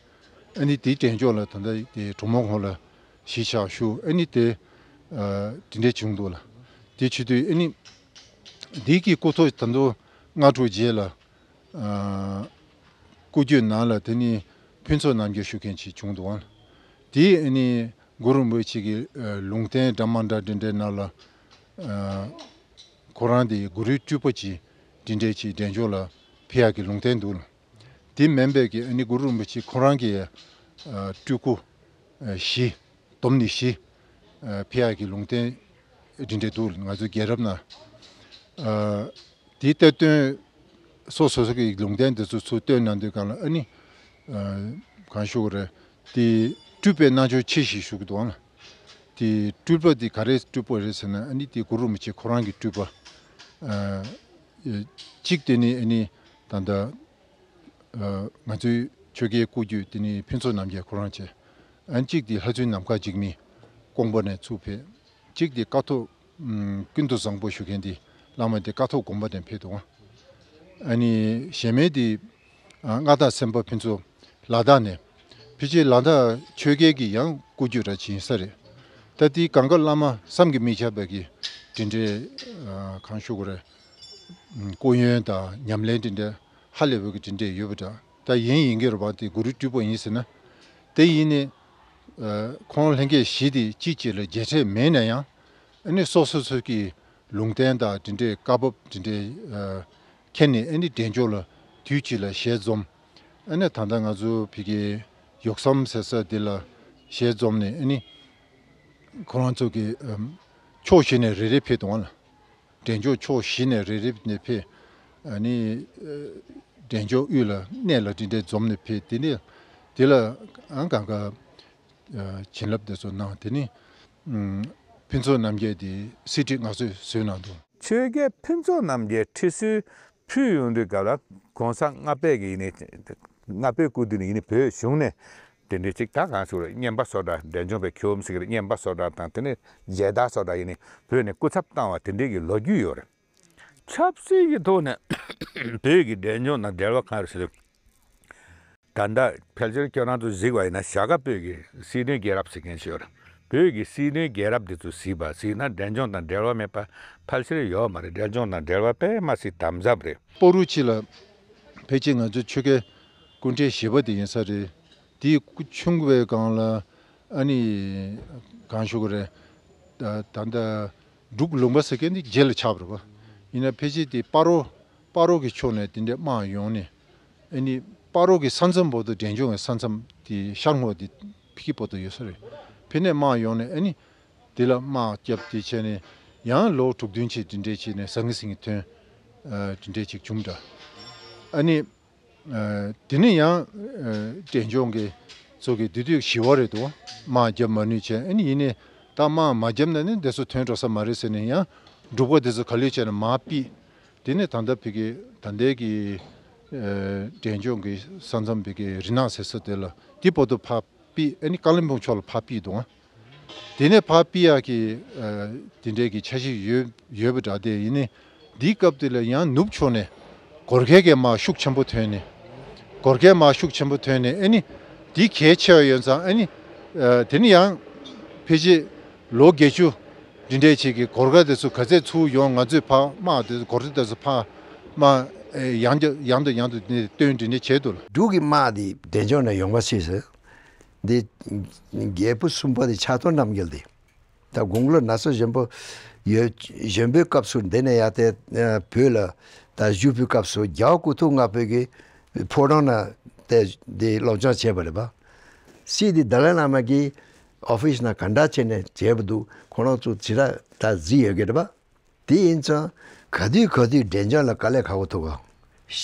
ཨ་ནི་དེའི་འབྲས་ལྗོངས་ལ་ད་ལྟ་དེ་གྲོ་མོ་ཁོང་ལ་གཞིས་ཆགས་ཞུ། ཨ་ནི་དེ་ཨ་དེ་འདྲས་བྱུང་འདུག་ལ། དེ་བྱེད་དུས་ཨ་ནི་དེ་གི་སྐུ་ཐོག་ད་དུང་སྔ་དྲོ་རྗེས་ལ་ཨ་སྐུ་རྒྱུད་ནང་ལ་དེ་ནི་ཕུན་ཚོགས་རྣམ་རྒྱལ་ཞུ་མཁན་ཅིག་བྱུང་འདུག་ཨང་། དེ་ཨ་ནི་གུ་རུ་རིན་པོ་ཆེ་གི་ཨ་ལུང་བསྟན་འདྲ་མ་འདྲ་འདི་འདྲའི་ནང་ལ་ཨ་ཁོ་རང་དེ་གུ་རུའི་སྤྲུལ་པ་ཅིག་འདི་འདྲའི་ཅིག་འབྲས་ལྗོངས་ལ་ཕེབས་ཡག་གི་ལུང་བསྟན་འདུག་ལ། དེ་མིན་པའི་གི་ཨ་ནི་གུ་རུ་རིན་པོ་ཆེ་ཁོ་རང་གི་ཨ་སྤྲུལ་སྐུ་ཨ་བཞི་སྡོམ་ནི་བཞི་ཨ་ཕེབས་ཡག་གི་ལུང་བསྟན་འདི་འདྲའི་འདུག་ལ། ང་ཚོའི་རྒྱལ་རབས་ནང་ཨ་དེའི་གཏེར་སྟོན་སོ་སོ་སོ་གི་ལུང་བསྟན་འདི་ཚོ་ཚུར་བཏོན་གནང་དུས་སྒང་ལ་ཨ་ནི་ཨ་གང་ཞུ་དགོས་རེད། དེ་སྤྲུལ་པའི་རྣལ་འབྱོར་ཆེ་ཞེས་ཞུ་གི་འདུག་ཨང་། དེ་སྤྲུལ་པ་དེ་ག་རེ་སྤྲུལ་པ་རེད་ཟེར་ན་ཨ་ནི་དེ་གུ་རུ་རིན་པོ་ཆེ་ཁོ་རང་གི་སྤྲུལ་པ། ཨ་གཅིག་དེ་ནི་ཨ་ནི་ད་ལྟ་ཨ་ང་ཚོའི་ཆོས་རྒྱལ་སྐུ་རྒྱུད་དེ་ནི་ཕུན་ཚོགས་རྣམ་རྒྱལ་ཁོ་རང་བྱས། ཨ་ནི་གཅིག་དེ་ལྷ་བཙུན་ནམ་མཁའ་འཇིགས་མེད་ཀོང་པོ་ནས་ཚུར་ཕེབས། གཅིག་དེ་ཀཿཐོག་ཀུན་ཏུ་བཟང་པོ་ཞུ་མཁན་དེ་བླ་མ་དེ་ཀཿཐོག་དགོན་པ་ནས་ཕེབས་འདུག་ཨ། ཨ་ནི་གཞན་མའི་དེ་ཨ་མངའ་བདག་སེམས་དཔའ་ཕུན་ཚོགས་ལ་དྭགས་ནས། ཕལ་ཆེར་ལ་དྭགས་ཆོས་རྒྱལ་གྱི་ཡང་སྐུ་རྒྱུད་འདྲ་ཅིག་ཡིན་ས་རེད། ད་དེའི་གང་ག་བླ་མ་བསམ་གྱིས་མི་ཁྱབ་པའི་གི་དེ་འདྲའི་ཨ་གང་ཞུ་དགོས་རེད། སྐུ་ཡོན་དང་ཉམས་ལེན་དེ་འདྲ་ཧ་ལས་པའི་གི་དེ་འདྲ་ཡོད་པ་འདྲ། ད་ཡིན་ཡིན་གྱི་རེད་པ། དེ་གུ་རུའི་སྤྲུལ་པ་ཡིན་ཟེར་ན། དེ་ཡིན་ནི་ཨ་ཁོང་ལྷན་རྒྱས་བཞི་དེ་གཅིག་གཅིག་ལ་མཇལ་འཕྲད་མེད་ན་ཡང་ཨ་ནི་སོ་སོ་སོ་གི་ལུང་བསྟན་དང་དེ་འདྲའི་བཀའ་བབས་དེ་འདྲའི་ཨ་ཁྱེར་ནས་ཨ་ནི་འབྲས་ལྗོངས་ལ་དུས་གཅིག་ལ་ཞལ་འཛོམས། ཨ་ནི་ད་ལྟ་ང་ཚོ་ཕ་གིའི་ཡོག་སམ་ཟེར་ས་དེ་ལ་ཞལ་འཛོམས་ནས་ཨ་ནི་ཁོ་རང་ཚོ་གི་ཨམ་ཕྱོགས་བཞི་ནས་རེ་རེ་ཕེབས་འདུག་ཨང་ལ། འབྲས་ལྗོངས་ཕྱོགས་བཞི་ནས་རེ་རེ་ནས་ཕེབས། ཨ་ནི་ཨ་འབྲས་ལྗོངས་དབུས་ལ་གནས་ལ་དེ་འདྲའི་འཛོམས་ནས་ཕེབས། དེ་ནས་དེ་ལ་ཨང་གང་ག་ཨ་བྱིན་རླབས་དེ་ཚོ་གནང་། དེ་ནས་ཨམ་ཕུན་ཚོགས་རྣམ་རྒྱལ་དེ་གསེར་ཁྲི་མངའ་གསོལ་གསོལ་གནང་འདུག། ཆོས་རྒྱལ་ཕུན་ཚོགས་རྣམ་རྒྱལ་ཁྲི་གསོལ་ཕུལ་ཡོང་དུས་སྐབས་ལ་གོང་ས་ལྔ་པས་ཀྱི་ཡིན་ནི་ལྔ་པའི་སྐུ་དུས་ནས་ཡིན་ནི་བོད་གཞུང་ནས་དེ་འདྲའི་ཅིག་ད་གང་ཞུ་རེད། རྔན་པ་སོགས་དང་འབྲས་ལྗོངས་པའི་ཁྱོམ་ཟེར་གི་རེད། རྔན་པ་སོགས་དང་དང་དེ་ནས་མཇལ་དར་སོགས་དང་ཡིན་ནི་བོད་ནས་སྐུ་ཚབ་བཏང་བ་དེ་འདྲའི་གི་ལོ་རྒྱུས་ཡོད་རེད། ཆབ་སྲིད་ཀྱི་ཐོག་ནས་བོད་ཀྱི་འབྲས་ལྗོངས་དང་འབྲེལ་བ་གང་རེད་ཟེར་དུས། ད་ལྟ་ཕལ་ཆེར་ཁྱོད་རང་ཚོ་གཟིགས་པ་ཡིན་ན་ཞྭ་སྒབ་བོད་ཀྱི་སྲིད་དོན་རྒྱལ་རབས་ཟེར་མཁན་ཞིག་ཡོད་རེད། བོད་ཀྱི་སྲིད་དོན་རྒྱལ་རབས་འདི་ཚོ་གཟིགས་པ་གཟིགས་ན་འབྲས་ལྗོངས་དང་འབྲེལ་བ་མེད་པ་ཕལ་ཆེར་ཡོད་མ་རེད། འབྲས་ལྗོངས་དང་འབྲེལ་བ་དཔེ་མ་སྲིད་དམ་ཟབ་རེད། སྤ་རོ་ཆེ་ལ་ཕལ་ཆེར་ང་ཚོའི་ཆོས་རྒྱལ་སྐུ་ཕྲེང་བཞི་པ་དེ་ཡིན་ས་རེད། དེའི་སྐུ་ཆུང་བའི་སྒང་ལ་ ཨ་ནི་གང་ཞུ་གི་རེད། ད་ད་ལྟ་འབྲུག་ལུང་པ་ཟེར་མཁན་འདི་རྗེས་ལ་ཆགས་པ་རེད་པ། ཡིན་ན་ཕལ་ཆེར་དེ་སྤ་རོ་སྤ་རོ་གི་ཕྱོགས་ནས་དེ་འདྲའི་དམག་ཡོང་ནས། ཨ་ནི་སྤ་རོ་གི་ས་མཚམས་བར་དུ། འབྲས་ལྗོངས་ཀྱི་ས་མཚམས་དེ་ཤར་ངོས་དེ་ཕ་གི་བར་དུ་ཡོད་ས་རེད། ཕ་གི་ནས་དམག་ཡོང་ནས་ཨ་ནི་དེ་ལ་དམག་བརྒྱབ་དེ་བྱས་ནས་ཡང་ལོ་དྲུག་བདུན་ཅིག་དེ་འདྲས་བྱས་ནས་ཟང་ངེ་ཟིང་ངེ་ཐོན། ཨ་དེ་འདྲས་ཅིག་བྱུང་འདྲ། ཨ་ནི། ཨ་དེ་ནས་ཡང་ཨ་འབྲས་ལྗོངས་ཀྱི་ཚོ་གི་དེ་དུས་ཞི་བ་རེད་འདུག་དམག་བརྒྱབ་མ་ནུས་བྱས། ཨ་ནི་ཡིན་ནའི་ད་དམག་མ་བརྒྱབ་ན་ནི་འདི་ཚོ་ཐོན་འགྲོ་ས་མ་རེད་ཟེར་ནས། ཡང་འབྲུག་པ་དེ་ཚོ་ག་ལེར་བྱས་ནས་མར་ཕུད། དེ་ནས་ད་ལྟ་ཕ་གི་ད་ལྟའི་གི་ཨ་འབྲས་ལྗོངས་ཀྱི་ས་མཚམས་ཕ་གི་རི་ནག་ཟེར་ས་དེ་ལ། དེ་བར་དུ་ཕར་ཕུད། ཨ་ནི་ཀ་ལིམ་པོང་ཕྱོགས་ལ་ཕར་ཕུད་འདུག་དེ་ནས་ཕར་ཕུད་ཡག་གི་ཨ་དེ་འདྲའི་གི་འཆར་གཞི་ཡོད་ཡོད་པ་འདྲ། དེ་ཡིན་ནའི་འདིའི་སྐབས་དེ་ལ་ཡང་ནུབ་ཕྱོགས་ནས་གོར་ཁའི་གི་དམག་ཤུགས་ཆེན་པོ་ཐོན་ནས། གོར་ཁའི་དམག་ཤུགས་ཆེན་པོ་ཐོན་ནས། ཨ་ནི་འདི་གལ་ཆེ་བ་ཡོད་ཙང་། ཨ་ནི་ཨ་དེ་ནི་ཡང་ཕལ་ཆེར་ལོ་བརྒྱད་ཅུ་འདི་འདྲའི་ཅིག་གི་གོར་ཁ་དེ་ཚོ་ག་ཚད་ཚུར་ཡོང་། ང་ཚོས་ཕར་དམག་དེ་གོར་ཁ་དེ་ཚོ་ཕར་དམག་ཨ་ཡང་དུ་ཡང་དུ་ཡང་དུ་བཏོན། འདི་འདྲ་བྱས་འདུག་ལ། འབྲུག་གི་དམག་དེ་འབྲས་ལྗོངས་ནས་ཡོང་བ་སྲིད་ཟེར། འདི་རྒྱལ་པོ་གསུམ་པ་དེ་ཕྱག་རྡོར་རྣམ་རྒྱལ་དེ། ད་དགུང་ལོ་ན་ཚོད་གཞོན་པོ་ཡོད། གཞོན་པའི་སྐབས་སུ་འདི་ནས་ཡར་དེ་ཨ་བོད་ལ་ད་བཞུགས་པའི་སྐབས་སུ་རྒྱལ་བ་སྐུ་ཐོག་ལྔ་པོ་གི་ཕོ་བྲང་ན་དེ་འདི་སློབ་སྦྱོང་བྱས་པ་རེད་པ། སྲིད་དེ་ཏཱ་ལའི་བླ་མ་གི་ཨོ་ཕིས་ནང་ག་འདྲ་བྱས་ནས་བྱས་པ་འདུག་ཁོ་རང་ཚོ་ཇི་ལྟར་ད་གཟིགས་ཡོད་ཀྱི་རེད་པ། དེ་ཡིན་ཙང་ག་དུས་ག་དུས་འབྲས་ལྗོངས་ལ་དཀའ་ལས་ཁག་པོ་ཐུག་ག་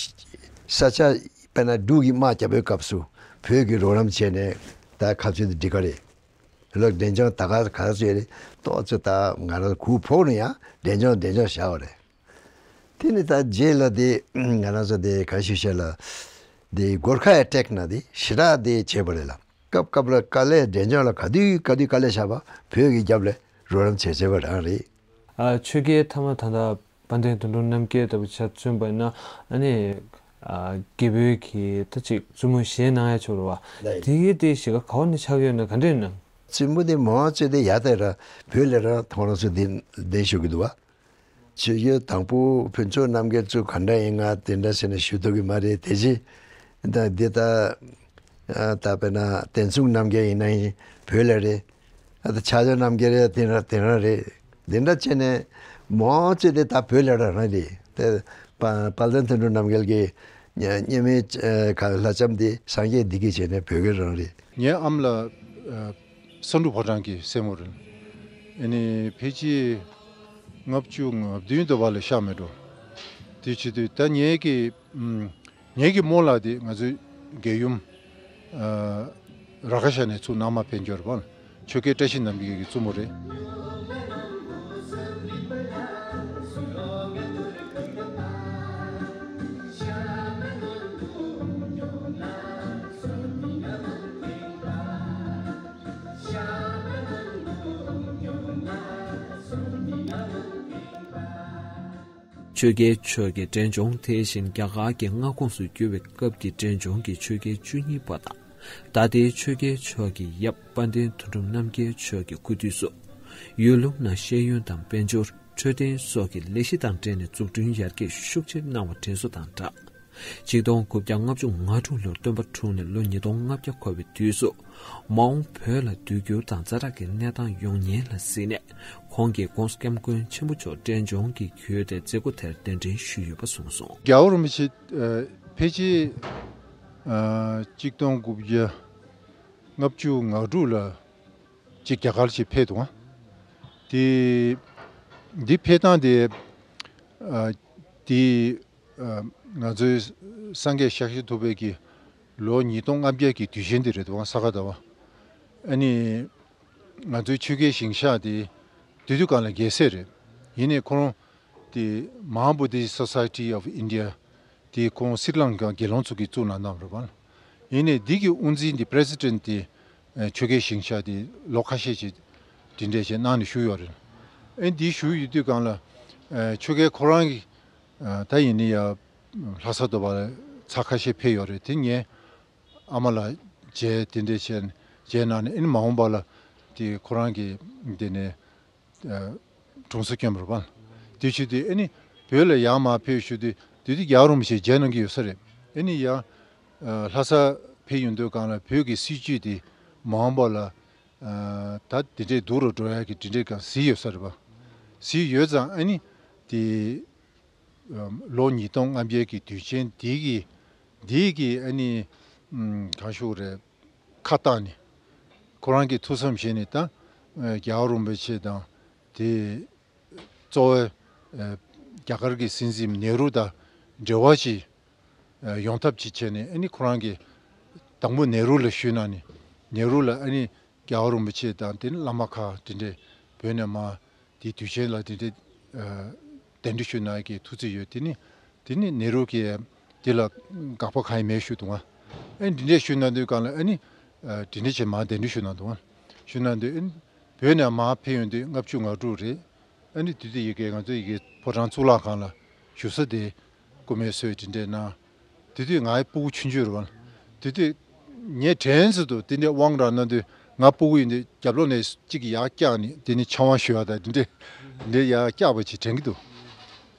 ས་ཆ་དཔེར་ན་འབྲུག་གི་དམག་རྒྱབ་པའི་སྐབས་སུ་བོད་ཀྱིས་རོགས་རམ་བྱས་ནས་ད་ཁ་ཚོད་དེ་འགྲིག་ག་རེད། ལོ་འབྲས་ལྗོངས་ད་ག་ག་ཚོད་རེད། ཏོག་ཙམ་ད་ང་རང་གུ་ཕོག་ན་ཡང་འབྲས་ལྗོངས་འབྲས་ལྗོངས་བཞག་པ་རེད། དེ་ནི་ད་རྗེས་ལ་དེ་ང་རང་ཚོ་དེ་ག་ཞུ་བཤད་ལ། དེ་གོར་ཁ་ཨེ་ཊེག་ན་དེ་ཞེ་དྲག་དེ་བྱས་པ་རེད་ལ། སྐབས་སྐབས་ལ་དཀའ་ལས་འབྲས་ལྗོངས་ལ་ག་དུས་ག་དུས་དཀའ་ལས་བཞག་པ་བོད་ཀྱི་རྒྱབ་ལ་རོགས་རམ་བྱས་བྱས་པ་རང་རེད། ཨ་ཆོས་རྒྱལ་ཐ་མ་ད་ལྟ་དཔལ་ལྡན་དོན་གྲུབ་རྣམ་རྒྱལ་ལྟ་བུ་ཆ་མཚོན་པ་ཡིན་ན། ཨ་ནི་ཨ་རྒྱལ་པོའི་གི་ད་ཅིག་བཙུན་མོ་བཞེས་གནང་ཡ་ཆོག་རེད་བ། ལགས། དེ་གི་དེ་གཞིས་ཀ་ག་བ་ནས་ཆགས་ཡོད་ན་ག་འདྲ་ཡིན་ན། བཙུན་མོ་དེ་མང་ཆེ་དེ་ཡ་ད་ར་བོད་ལ་ར་ཐོང་ར་སུ་དེ་དེ་ཞུ་གི་འདུག་བ། ཆོས་རྒྱལ་དང་པོ་ཕུན་ཚོགས་རྣམ་རྒྱལ་ཚོ་ག་འདྲ་ཡིན་ང་དེ་འདྲ་ཟེར་ནས་ཞུ་ཐུབ་ཀྱི་མ་རེད། དེ་བཞིན་ད་འདི་ད་ཨ་ད་དཔེར་ན་བསྟན་སྲུང་རྣམ་རྒྱལ་ཡིན་ན་ཡིན་བོད་ལ་རེད། ཨ་ད་ཕྱག་རྡོར་རྣམ་རྒྱལ་རེད། དེ་འདྲ་དེ་འདྲ་རེད། འདི་འདྲ་བྱས་ནས་མང་ཆེ་དེ་ད་བོད་ལ་རང་རེད། དེ་དཔལ་ལྡན་དོན་གྲུབ་རྣམ་རྒྱལ་གྱི་སྙེ་མའི་ལྷ་ལྕམ་དེ་སངས་རྒྱས་བདེ་སྐྱིད་བྱས་ནས་བོད་སྐད་རང་རེད། ངའི་ཨམ་ལ་ཨ་ས་འབྲུག་ཕོ་བྲང་གི་སྲས་མོ་རེད། ཨ་ནི་ཕལ་ཆེར་ལྔ་བཅུ་ང་བདུན་དུ་བ་ལ་ཤག་མེད་འགྲོ། དེ་བྱེད་དུས་ད་ངེད་ཀྱི་ཨམ་ངེད་ཀྱི་རྨོ་ལགས་དེ་ང་ཚོའི་རྒྱལ་ཡུམ་ཨ་ར་ཁ་ཤ་ནས་ཚུར་ནང་མ་ཕེབས་འབྱོར་བ་ཆོས་རྒྱལ་བཀྲ་ཤིས་རྣམ་རྒྱལ་གྱི་བཙུན་མོ་རེད། ཆོས་རྒྱལ་མཆོག་གིས་འབྲས་ལྗོངས་དེ་བཞིན་རྒྱ་གར་གྱི་མངའ་ཁོངས་སུ་བསྒྱུར་བའི་སྐབས་ཀྱི་འབྲས་ལྗོངས་ཀྱི་ཆོས་རྒྱལ་བཅུ་གཉིས་པ་དང་། ད་ལྟའི་ཆོས་རྒྱལ་མཆོག་གི་ཡབ་དཔལ་ལྡན་དོན་གྲུབ་རྣམ་རྒྱལ་མཆོག་གི་སྐུ་དུས་སུ། ཡུལ་ལུང་ནང་ཤེས་ཡོན་དང་དཔལ་འབྱོར། འཕྲོད་བསྟེན་སོགས་ཀྱི་ལས་གཞི་དང་འབྲེལ་ནས་འཛུགས་སྐྲུན་ཡར་རྒྱས་ཤུགས་ཆེ་གནང་བ་དྲན་གསོ་དང་སྦྲགས། ཆིག་སྟོང་དགུ་བརྒྱ་ལྔ་བཅུ་ང་དྲུག་ལོར་སྟོན་པ་འཁྲུངས་ནས་ལོ་ཉིས་སྟོང་ལྔ་བརྒྱ་འཁོར་བའི་དུས་སུ། མ་འོངས་བོད་ལ་དུས་འགྱུར་དང་ཛ་དྲག་གི་གནས་སྟངས་ཡོང་ཉེན་ལ་གཟིགས་ནས། ཁོང་གིས་༸གོང་ས་༸སྐྱབས་མགོན་ཆེན་པོ་མཆོག་འབྲས་ལྗོངས་ཀྱི་བརྒྱུད་དེ་མཛད་སྒོ་དེར་གདན་འདྲེན་ཞུས་ཡོད་པ་གསུངས་སོང་། རྒྱལ་བ་རིན་པོ་ཆེ་ཨ་ཕལ་ཆེར་ཨ་ཆིག་སྟོང་དགུ་བརྒྱ་ལྔ་བཅུ་ང་དྲུག་ལ་ཅིག་རྒྱ་གར་ཅིག་ཕེབས་འདུག་ཨ། དེ་འདི་ཕེབས་སྟངས་དེ་ཨ་དེ་ཨ་ང་ཚོའི་སངས་རྒྱས་ཤཱཀྱ་ཐུབ་པའི་གི་ལོ་ཉིས་སྟོང་ལྔ་བརྒྱ་གི་དུས་ཆེན་དེ་རེད་འདུག་ཨ། ས་ག་ཟླ་བ། ཨ་ནི་ང་ཚོའི་ཆོས་རྒྱལ་ཞིང་གཤེགས་དེ་དེ་དུས་སྒང་ལ་རྒྱལ་སྲས་རེད། ཡིན་ནའི་ཁོ་རང་དེ་Mahabodhi Society of India དེ་ཁོང་སྲིད་ལང་གི་དགེ་སློང་ཚོ་གིས་བཙུགས་གནང་གནང་བ་རེད་པ། ཡིན་ནའི་འདི་གི་དབུ་འཛིན་དེ་president དེ་ཨ་ཆོས་རྒྱལ་ཞིང་གཤེགས་དེ་ལོ་ཁ་ཤས་ཅིག་དེ་འདྲས་བྱས་གནང་ནས་བཞུགས་ཡོད་རེད། ཨ་འདི་བཞུགས་ཡོད་དུས་སྒང་ལ་ཨ་ཆོས་རྒྱལ་ཁོ་རང་གི་ཨ་ད་ཡིན་ནའི་ཡ་ལྷ་ས་དུ་བ་ལ་ཚར་ཁ་ཤས་ཕེབས་ཡོད་རེད། དེ་ངས་ཨ་མ་ལ་མཇལ། དེ་འདྲས་བྱས་མཇལ་གནང་ནས། ཨ་ནི་མ་འོངས་པ་ལ་དེ་ཁོ་རང་གི་དེ་ནས་ཨ་གྲོང་གསེབ་སྐྱོན་པར་བ། དེ་བྱེད་དུས་ཨ་ནི་བོད་ལ་ཡར་མར་ཕེབས་བཞུགས་དུས་དེ་དུས་རྒྱལ་བ་རིན་པོ་ཆེ་མཇལ་གནང་གི་ཡོད་ས་རེད། ཨ་ནི་ཡར་ཨ་ལྷ་ས་ཕེབས་ཡོང་དུས་སྒང་ལ་བོད་ཀྱི་སྲིད་བྱུས་དེ་མ་འོངས་པ་ལ་ ཨ་ད་དེ་འདྲས་སྡུག་རུ་འགྲོ་ཡག་གི་དེ་འདྲས་གང་གཟིགས་ཡོད་ས་རེད་པ། གཟིགས་ཡོད་ཙང་ཨ་ནི་དེ་ཨམ་ལོ་ཉིས་སྟོང་ལྔ་བརྒྱ་གི་དུས་ཆེན་འདི་གི་འདི་གི་ཨ་ནི་ཨམ་གང་ཞུ་རེད། ཁ་བཏགས་ནས་ཁོ་རང་གིས་ཐུགས་བསམ་བཞེས་ནས་ད་ཨ་རྒྱལ་བ་རིན་པོ་ཆེ་དང་དེ་གཙོ་བོའི་ཨ་རྒྱ་གར་གྱི་སྲིད་འཛིན་ནེ་རུ་དང་འབྲེལ་བ་ཅིག་ཨ་ཡོང་ཐབས་ཅིག་བྱས་ནས། ཨ་ནི་ཁོ་རང་གིས་དང་པོ་ནེ་རུ་ལ་ཞུས་གནང་ནས། ནེ་རུ་ལ་ཨ་ནི་རྒྱལ་བ་རིན་པོ་ཆེ་དང་དེ་ནི་བླ་མ་ཁག་དེ་འདྲས་བོད་ནས་མར་དེའི་དུས་ཆེན་ལ་དེ་འདྲས་ཨ་གདན་འདྲེན་ཞུ་གནང་ཡག་གི་ཐུགས་བརྩེ་ཡོད། དེ་ནི་དེ་ནི་ནེ་རུ་གིས་དེ་ལ་དགག་པ་གང་ཡང་མེད་ཞུ་འདུག་ཨ། ཨ་ནི་འདི་འདྲས་ཞུ་གནང་དུས་སྒང་ལ་ཨ་ནི་ཨ་དེ་འདྲས་བྱས་མར་གདན་འདྲེན་ཞུ་གནང་འདུག་ཨ། ཞུ་གནང་དུས་ཨ་ནི་བོད་ནས་མར་ཕེབས་ཡོང་དུས་ལྔ་བཅུ་ང་དྲུག་རེད། ཨ་ནི་དེ་དུས་ཡ་གི་ང་ཚོ་ཡ་གི་ཕོ་བྲང་གཙུག་ལག་ཁང་ལ་བཞུགས་ས་དེ་སྐུ་མེ་གསོལ་དེ་འདྲས་གནང་། དེ་དུས་ང་ཡི་སྤུ་གུ་ཆུང་ཆུང་རེད་པ། དེ་དུས་ངས་དྲན་ཚོད་དུ་དེ་འདྲས་དབང་རང་གནང་དུས་ང་སྤུ་གུ་ཡིན་དུས་རྒྱབ་ལོགས་ནས་གཅིག་གིས་ཡར་བཀྱགས་ནས་དེ་ནས་ཕྱག་དབང་ཞུ་ཡག་དང་དེ་འདྲས་དེ་འདྲས་ཡར་བཀྱགས་པ་ཅིག་དྲན་གྱི་འདུག་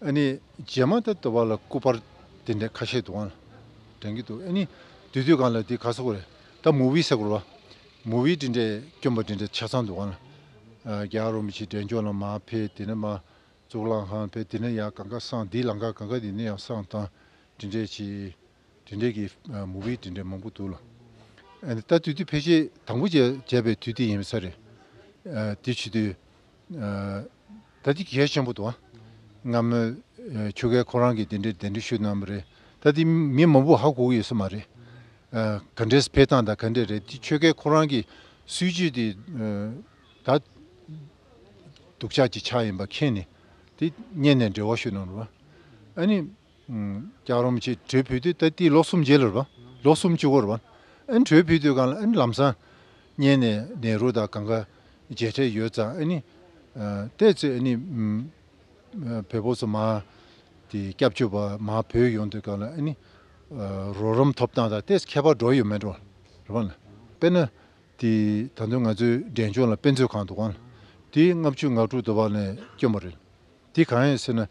ཨ་ནི་རྗེས་མ་ད་དུ་བ་ལ་སྐུ་པར་དེ་འདྲས་ཁ་ཤས་འདུག་ཨང་དྲན་གྱི་འདུག་ཨ་ནི་དེ་དུས་སྒང་ལ་དེ་ག་ཟེར་དགོས་རེད། ད་མུ་བི་ཟེར་དགོས་རེད་པ། མུ་བི་དེ་འདྲས་སྐྱོན་པ་དེ་འདྲས་ཆ་ཚང་འདུག་ཨང་། ཨ་རྒྱལ་བ་རིན་པོ་ཆེ་འབྲས་ལྗོངས་ལ་མར་ཕེབས། དེ་ནས་མར་གཙུག་ལག་ཁང་ཕེབས། དེ་ནས་ཡར་གང་ག་བསང་། འདིའི་ལམ་ཁ་གང་ག་དེ་ནས་ཡར་བསང་བཏང་། དེ་འདྲས་ཀྱི་དེ་འདྲས་ཀྱི་ཨ་མུ་བི་དེ་འདྲས་མང་པོ་འདུག་ལ། ཨ་ནི་ད་དུས་དུས་ཕལ་ཆེར་དང་པོ་བྱས་བྱས་པའི་དུས་དེ་ཡིན་ས་རེད། ཨ་དེ་བྱེད་དུས་ཨ་ད་དེ་གལ་ཆེན་པོ་འདུག་ཨ། སྔ་མོའི་ཨ་ཆོས་རྒྱལ་ཁོ་རང་གིས་དེ་འདྲས་གདན་འདྲེན་ཞུས་གནང་བ་རེད། ད་དེ་མི་མང་པོ་ཧ་གོ་གི་ཡོད་ས་མ་རེད། ཨ་ག་འདྲས་ཕེབས་སྟངས་དང་ག་འདྲས་རེད། དེ་ཆོས་རྒྱལ་ཁོ་རང་གི་སྲིད་བྱུས་དེ་ཨ་ད་སྡུག་ཅག་ཅིག་ཆགས་ཡིན་པ་མཁྱེན་ནས་དེ་སྔོན་ནས་འབྲེལ་བ་ཞུས་གནང་རེད་པ། ཨ་ནི་ཨ་རྒྱལ་བ་རིན་པོ་ཆེ་བྲོས་ཕེབས་དུས་ད་དེ་ལོ་གསུམ་རྗེས་ལ་རེད་པ། ལོ་གསུམ་བཅུ་གོ་རེད་པ། ཨ་ནི་བྲོས་ཕེབས་དུས་སྒང་ལ་ཨ་ནི་ལམ་སང་སྔོན་ནས་ནེ་རུ་དང་གང་ག་མཇལ་འཕྲད་ཡོད་ཙང་། ཨ་ནི་ཨ་ཏོག་ཙམ་ཨ་ནི་ཨ་བོད་པ་ཚོ་མར་དེ་སྐྱབས་བཅོལ་བ་མར་བོད་ཡོང་དུས་སྒང་ལ་ཨ་ནི་ཨ་རོགས་རམ་ཐོབ་སྟངས་དང་ཏོག་ཙམ་ཁྱད་པར་འགྲོ་ཡོད་མེད་འགྲོ་རེད་པ། དཔེར་ན། དེ་ད་དུང་ང་ཚོའི་འབྲས་ལྗོངས་ལ་དཔེ་མཛོད་ཁང་འདུག་ག་ལ། དེ་ལྔ་བཅུ་ང་དྲུག་དུ་བ་ནས་བསྐྱོན་པ་རེད། དེ་གང་ཡིན་ཟེར་ན།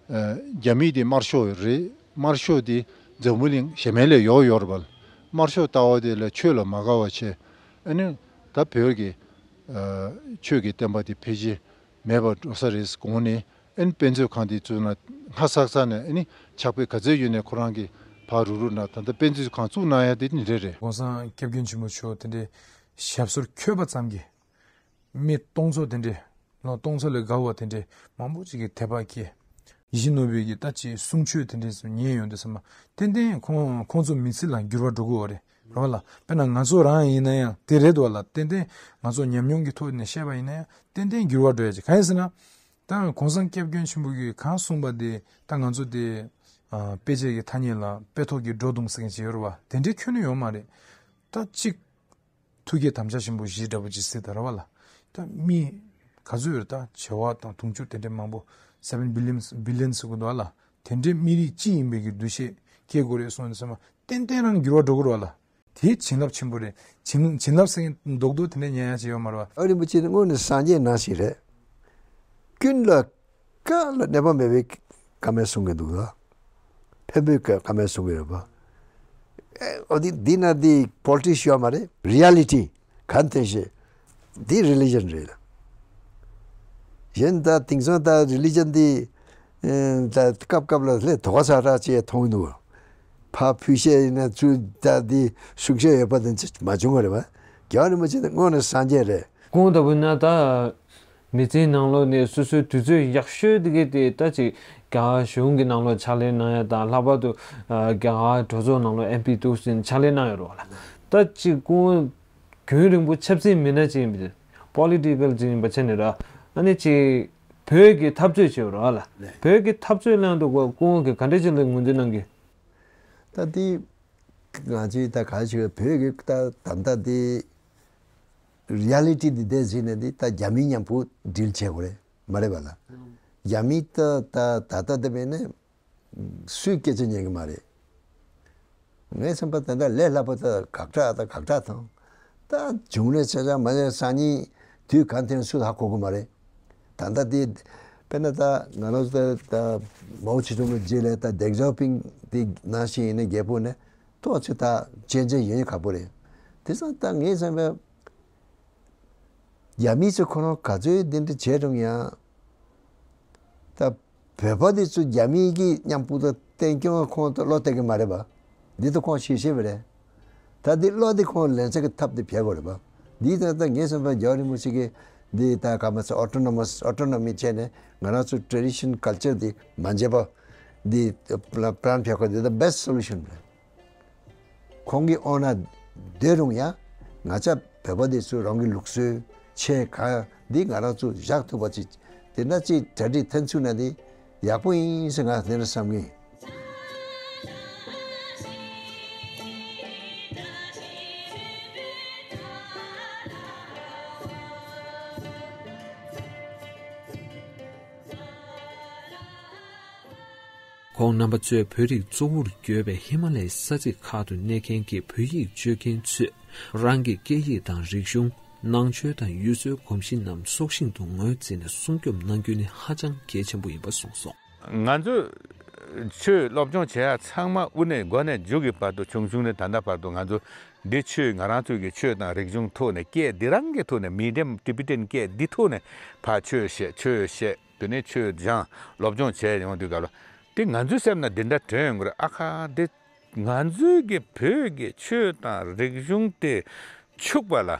ཨ་རྒྱ་མི་དེ་དམར་ཤོག་རེད། དམར་ཤོག་དེ་འཛམ་བུ་གླིང་གཞན་མ་ལས་ཡོག་ཡོག་རེད་པ། དམར་ཤོག་ལྟ་བ་དེ་ལ་ཆོས་ལ་མ་དགའ་བ་བྱས། ཨ་ནི་ད་བོད་ཀྱི་ཨ་ཆོས་ཀྱི་བསྟན་པ་དེ་ཕལ་ཆེར་མེད་པར་འགྲོ་ས་རེད་དགོངས་ནས། ཨ་ནི་དཔེ་མཛོད་ཁང་དེ་བཙུགས་ན་སྔ་ས་ས་ནས་ཨ་ནི་ཕྱག་དཔེ་ག་ཚོད་ཡོད་ནས་ཁོ་རང་གིས་ཕར་རུག་རུག་ན། ད་ལྟ་དཔེ་མཛོད་ཁང་བཙུགས་གནང་ཡ་དེ་ནི་རེད་རེད། གོང་ས་སྐྱབས་མགོན་ཆེན་པོ་མཆོག་དེ་འདྲའི་ཞབས་སོར་འཁོད་པ་ཙམ་གྱིས་མི་སྟོང་ཚོ་དེ་འདྲའི་ལོ་སྟོང་ཚོ་ལས་བརྒལ་བ་དེ་འདྲའི་མང་པོ་ཅིག་གིས་དད་པ་སྐྱེས། ཡིད་བཞིན་ནོར་བུའི་གི་ད་ཅིག་གསུང་ཆོས་དེ་འདྲའི་ཚོ་ཉན་ཡོང་དུས་ཙམ་པ། ཏན་ཏན་ཁོང་ཁོང་ཚོ་མི་ཚེ་ལ་འགྱུར་བ་འགྲོ་གི་ཡོད་རེད། རེད་པ་ལ། དཔེར་ན་ང་ཚོ་རང་ཡིན་ན་ཡང་དེ་རེད་འདུག་པ་ལ། ཏན་ཏན་ང་ཚོ་ཉམས་མྱོང་གི་ཐོག་ནས་བཤད་པ་ཡིན་ན་ཡང་ཏན་ཏན་འགྱུར་བ་འགྲོ་ཡ་ཅིག་གང་ཡིན་ཟེར་ན། ད་གོང་ས་སྐྱབས་མགོན་ཆེན་པོ་གིས་གང་གསུངས་པ་དེ་ད་ང་ཚོ་དེ་ཨ་དཔེ་ཆ་གི་ཐ་སྙད་ལ་དཔེ་ཐོག་གི་སྒྲོ་བརྡུང་ཟེར་མཁན་ཅིག་ཡོད་རེད་པ། དེ་འདྲའི་ཁྱོན་ནས་ཡོད་མ་རེད། ད་གཅིག་ཐུགས་བསྐྱེད་དམ་བཅའ་ཆེན་པོ་བཞི་འདྲ་པོ་ཅིག་ཟེར་ད་རེད་པ་ལ། ད་མི་ག་ཚོད་ཡོད་རེད། ད་བྱེ་བ་དང་དུང་ཕྱུར་དེ་འདྲའི་མང་པོ་seven billion billion ཟེར་གི་འདུག་པ་ལ། དེ་འདྲའི་མི་རིགས་གཅིག་ཡིན་པའི་གི་འདུ་ཤེས་སྐྱེ་དགོས་རེད་གསུངས་ནས་ཙམ་པ་ཏན་ཏན་རང་འགྱུར་བ་འགྲོ་གི་རེད་པ་ལ། དེ་བྱིན་རླབས་ཆེན་པོ་རེད། བྱིན་བྱིན་རླབས་ཟེར་མཁན་རྡོག་རྡོག་དེ་འདྲ་ཉན་ཡ་ཅིག་ཡོད་མ་རེད་པ། ཨ་རིན་པོ་ཆེ་ནི་དངོས་གནས་སངས་རྒྱས་ནང་བཞིན་རེད། ཀུན་ལ་བཀའ་ལ་གནོད་པ་མེད་པའི་བཀའ་མོལ་གསུང་གི་འདུག་ལ། ཕན་པའི་བཀའ་བཀའ་མོལ་གསུང་གི་ཡོད་པ། ཨེ་འོ་འདི་འདི་ན་འདི་པོ་ལི་ཊིག་སི་ཡོད་མ་རེད། རི་ཡ་ལི་ཊི་གང་དེ་ཤེས། འདི་རི་ལི་ཇན་རེད་ལ། གཞན་ད་དེང་སང་ད་རི་ལི་ཇན་འདི་ཨེ་ད་སྐབས་སྐབས་ལ་ལྷད་དོ་ག་ས་ར་ཅེས་མཐོང་གི་འདུག་ཕ་ཕུལ་བཤད་ཡིན་ན་ཚུར་ད་འདི་གསུང་བཤད་ཡོད་པ་དེ་མ་བྱུང་བ་རེད་པ། རྒྱལ་བ་རིན་པོ་ཆེ་ནི་དངོས་གནས་སངས་རྒྱས་རེད། གོང་ལྟ་བུ་ན་ད་མི་ཚེའི་ནང་ལོགས་ནས་སོ་སོའི་དུས་ཚོད་ཡག་ཤོས་དེ་གས་དེ་ད་ཅིག་རྒྱ་གར་གཞུང་གི་ནང་ལོགས་ཕྱག་ལས་གནང་ཡ་དང་། ལྷག་པར་དུ་ཨ་རྒྱ་གར་གྲོས་ཚོགས་ནང་ལོགས་ཨེམ་པི་འདུག་ཟེར་ནས་ཕྱག་ལས་གནང་ཡོད་རེད་པ་ལ། ད་ཅིག་གོང་རྒྱུན་རིང་པོ་ཆབ་སྲིད་མི་སྣ་ཅིག་ཡིན་པ་དེ། པོ་ལི་ཊི་ཀལ་ཅིག་ཡིན་པ་བྱས་ནས་ར། ཨ་ནི་ཅིག་བོད་ཀྱི་འཐབ་རྩོད་བྱས་པ་རེད་པ་ལ། བོད་ཀྱི་འཐབ་རྩོད་གླེང་དུས་གོང་གིས་ག་འདྲ་ཅིག་ལ་ངོས་འཛིན་གནང་གི། ད་དེ་ང་ཚོས་ད་ག་རེ་བྱེད་དགོས། བོད་ཀྱི་ད་ད་ལྟ་དེ་རི་ཡ་ལི་ཊི་འདི་བསྡད་ཟིན་ནས་འདི་ད་རྒྱ་མི་མཉམ་པོ་ཌིལ་བྱེད་དགོས་རེད་མ་རེད་པ་ལ། རྒྱ་མི་ད་ད་ད་ལྟ་འདི་མེད་ནས་སུས་སྐད་ཆ་ཉན་གི་མ་རེད། ངས་བསམ་པ་ད་ལྟ་ལས་སླ་པོ་ད་དགག་དྲག་ད་དགག་དྲག་དང་། ད་བྱུང་ནས་ཆ་ཆ་མ་ཆ་སང་ཉིན་དུས་གང་ཐོན་སུ་ཧ་གོ་གི་མ་རེད། ད་ལྟ་དེ་དཔེར་ན་ད་ང་རང་ཚོ་ད་མའོ་ཙེ་ཏུང་གི་རྗེས་ལ་ད་ཌེང་ཞའོ་ཕིང་དེ་ནང་བཞིན་ཡིན་ན་རྒྱལ་པོ་ནས་ཏོག་ཙམ་ད་གཅན་གཅན་ཡོད་ཁག་པོ་རེད། དེ་སང་ད་ངས་བསམ་པ། རྒྱ་མི་ཚོ་ཁོ་རང་ག་ཚོད་འདི་འདྲ་བྱས་རུང་ཡང་། ད་བོད་པ་འདི་ཚོ་རྒྱ་མི་གི་མཉམ་པོ་དང་བསྟན་སྐྱོང་ཁོང་དུ་བློ་གཏད་གི་མ་རེད་པ། འདི་ཚོ་ཁོང་ཤེས་ཤེས་པ་རེད། ད་འདི་བློ་འདི་ཁོང་ལེན་ཚད་ཀྱི་ཐབས་འདི་བྱེད་དགོས་རེད་པ། འདི་ད་ད་ངས་བསམ་པ་རྒྱལ་བ་རིན་པོ་ཆེ་གི་འདི་ད་ག་མ་ཚད་ཨོ་ཊོ་ནོ་མ་སི་ཨོ་ཊོ་ནོ་མི་བྱས་ནས་ང་རང་ཚོ་ཊེ་རེ་ཌི་ཤན་ཀལ་ཅར་འདི་མ་འཇལ་བ་འདི་པ་ལན་བྱེད་དགོས། འདི་ད་བེ་སི་ཊི་སོ་ལུ་ཤན་རེད། ཁོང་གིས་འོ་ན་སྡོད་རུང་ཡང་ང་ཚ་བོད་པ་དེ་ཚོས་རང་གི་ལུགས་སྲོལ་ཆས་གང་འདི་ང་རང་ཚོ་བཞག་ཐུབ་པ་ཅིག་དེ་འདྲ་ཅིག་གྲ་སྒྲིག་ཐོན་ཚུགས་ན་དེ་ཡག་པོ་ཡིན་ཟེར་ང་དེ་འདྲ་བསམ་གི་ཡིན། ཁོང་རྣམ་པ་ཚོས་བོད་རིགས་གཙོ་བོར་གྱུར་པའི་ཧི་མ་ལ་ཡའི་ས་ཚིགས་ཁག་ཏུ་གནས་མཁན་གྱི་བོད་ཡིག་སྤྱོད་མཁན་ཚོས་རང་གི་སྐད་ཡིག་དང་རིག་གཞུང་། ནང་ཆོས་དང་ཡུལ་སྲོལ་གོམས་གཤིས་རྣམས་སྲོག་ཤིང་དུ་ངོས་འཛིན་ནས་སྲུང་སྐྱོབ་གནང་རྒྱུ་ནི་ཧ་ཅང་གལ་ཆེན་པོ་ཡིན་པ་གསུངས་སོང་། ང་ཚོས་ཆོས་སློབ་སྦྱོང་བྱེད་ཡ་ཚང་མ་དབུ་ནས་མགོ་ནས་མཇུག་གི་བར་དུ་ཆུང་ཆུང་ནས་ད་ལྟ་བར་དུ་ང་ཚོ་འདི་ཆོས་ང་རང་ཚོའི་གི་ཆོས་དང་རིག་གཞུང་ཐོག་ནས་སྐད་འདི་རང་གི་ཐོག་ནས་མི་ཌི་ཡམ་ཊི་བི་ཊན་སྐད་འདི་ཐོག་ནས་ཕར་ཆོས་བཤད་ཆོས་བཤད། དེ་ནས་ཆོས་སྦྱང་སློབ་སྦྱོང་བྱས་ཡོང་དུས་སྐབས་ལ་དེ་ང་ཚོའི་སེམས་ན་འདི་འདྲ་དྲན་ཡོང་གི་རེད། ཨ་ཁ་དེ་ང་ཚོའི་གི་བོད་ཀྱི་ཆོས་དང་རིག་གཞུང་དེ་ཕྱུག་པ་ལ་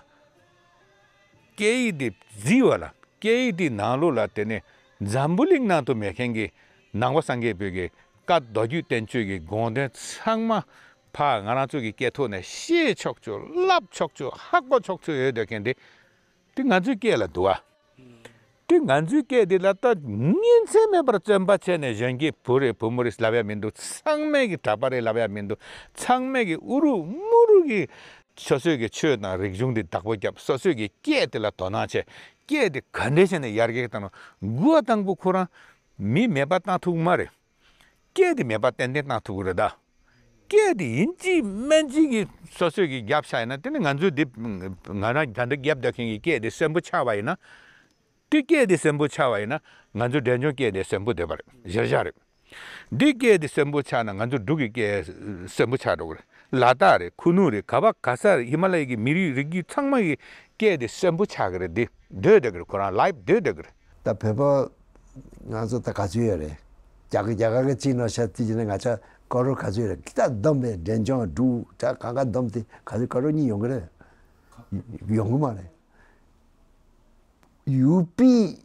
སྐད་ཡིག་དེ་བརྫིས་པ་ལ་སྐད་ཡིག་དེའི་ནང་ལོགས་ལ་དེ་ནས་འཛམ་བུ་གླིང་ནང་དུ་མེད་མཁན་གྱི་ནང་པ་སངས་རྒྱས་པའི་གི་བཀའ་མདོ་རྒྱུད་བསྟན་བཅོས་ཀྱི་དགོངས་དོན་ཚང་མ་ཕར་ང་རང་ཚོ་གི་སྐད་ཐོག་ནས་ཤེས་ཆོག་ཆོག་ལབ་ཆོག་ཆོག་ཧ་གོ་ཆོག་ཆོག་ཡོད་བསྡད་མཁན་དེ། དེ་ང་ཚོའི་སྐད་ལ་འདུག་ཨ། དེ་ང་ཚོའི་སྐད་དེ་ལ་ད་ཉིན་མཚན་མེད་པར་བརྩོན་པ་བྱས་ནས་གཞོན་སྐྱེས་བུ་རེད་བུ་མོ་རེད་ལབ་ཡ་མི་འདུག་ཚང་མས་ཀྱི་གྲྭ་པ་རེད་ལབ་ཡ་མི་འདུག་ཚང་མས་ཀྱི་ཨུ་རུ་མུ་རུ་གི་སོ་སོའི་གི་ཆོས་དང་རིག་གཞུང་དེ་བདག་པོ་བརྒྱབ། སོ་སོའི་གི་སྐད་དེ་ལ་དོ་སྣང་བྱས། སྐད་དེ་ག་འདྲས་བྱས་ནས་ཡར་རྒྱས་བཏང་ནོ། འགོ་དང་པོ་ཁོ་རང་མི་མེད་པ་བཏང་ཐུབ་ཀྱི་མ་རེད། སྐད་དེ་མེད་པ་ཏན་ཏན་བཏང་ཐུབ་ཀྱི་རེད་ད། སྐད་དེ་ཡིན་གཅིག་མིན་གཅིག་གིས་སོ་སོས་ཀྱིས་རྒྱབ་ཤ་ཡིན་ན་དེ་ནི་ང་ཚོའི་འདི་ང་རང་ད་འདི་རྒྱབ་བསྡད་མཁན་གྱི་སྐད་དེ་གསོན་པོ་ཆགས་པ་ཡིན་ན། དེ་སྐད་དེ་གསོན་པོ་ཆགས་པ་ཡིན་ན་ང་ཚོའི་འབྲས་ལྗོངས་སྐད་དེ་གསོན་པོ་བསྡད་པ་རེད། གཞིར་བཞག་རེད། འདི་སྐད་དེ་གསོན་པོ་ཆགས་ན་ང་ཚོ་འབྲུག་གི་སྐད་གསོན་པོ་ཆགས་འགྲོ་གི་རེད། ལ་དྭགས་རེད། ཁུ་ནུ་རེད། ག་བ་ག་ས་རེད། ཧི་མ་ལ་ཡའི་གི་མི་རིགས་རིགས་རྒྱུད་ཚང་མ་གི་སྐད་དེ་གསོན་པོ་ཆགས་གི་རེད། འདི་སྡོད་བསྡད་གི་རེད། ཁོ་རང་ལའིབ་སྡོད་བསྡད་གི་རེད། ད་བོད་པ་ང་ཚོ་ད་ག་ཚོད་ཡོད་རེད། རྒྱ་གི་རྒྱ་གར་གི་ཅིག་ནང་ཤ་ཏི་ཅི་ནས་ང་ཆ་ཀ་རོར་ག་ཚོད་ཡོད་རེད། ད་བསྡོམས་པས་འབྲས་ལྗོངས་འབྲུག་ད་གང་ག་བསྡོམས་ཏེ་ག་ཚོད་ཀ་རོར་གཉིས་ཡོང་གི་རེད། ཡོང་གི་མ་རེད། ཡུ་པི་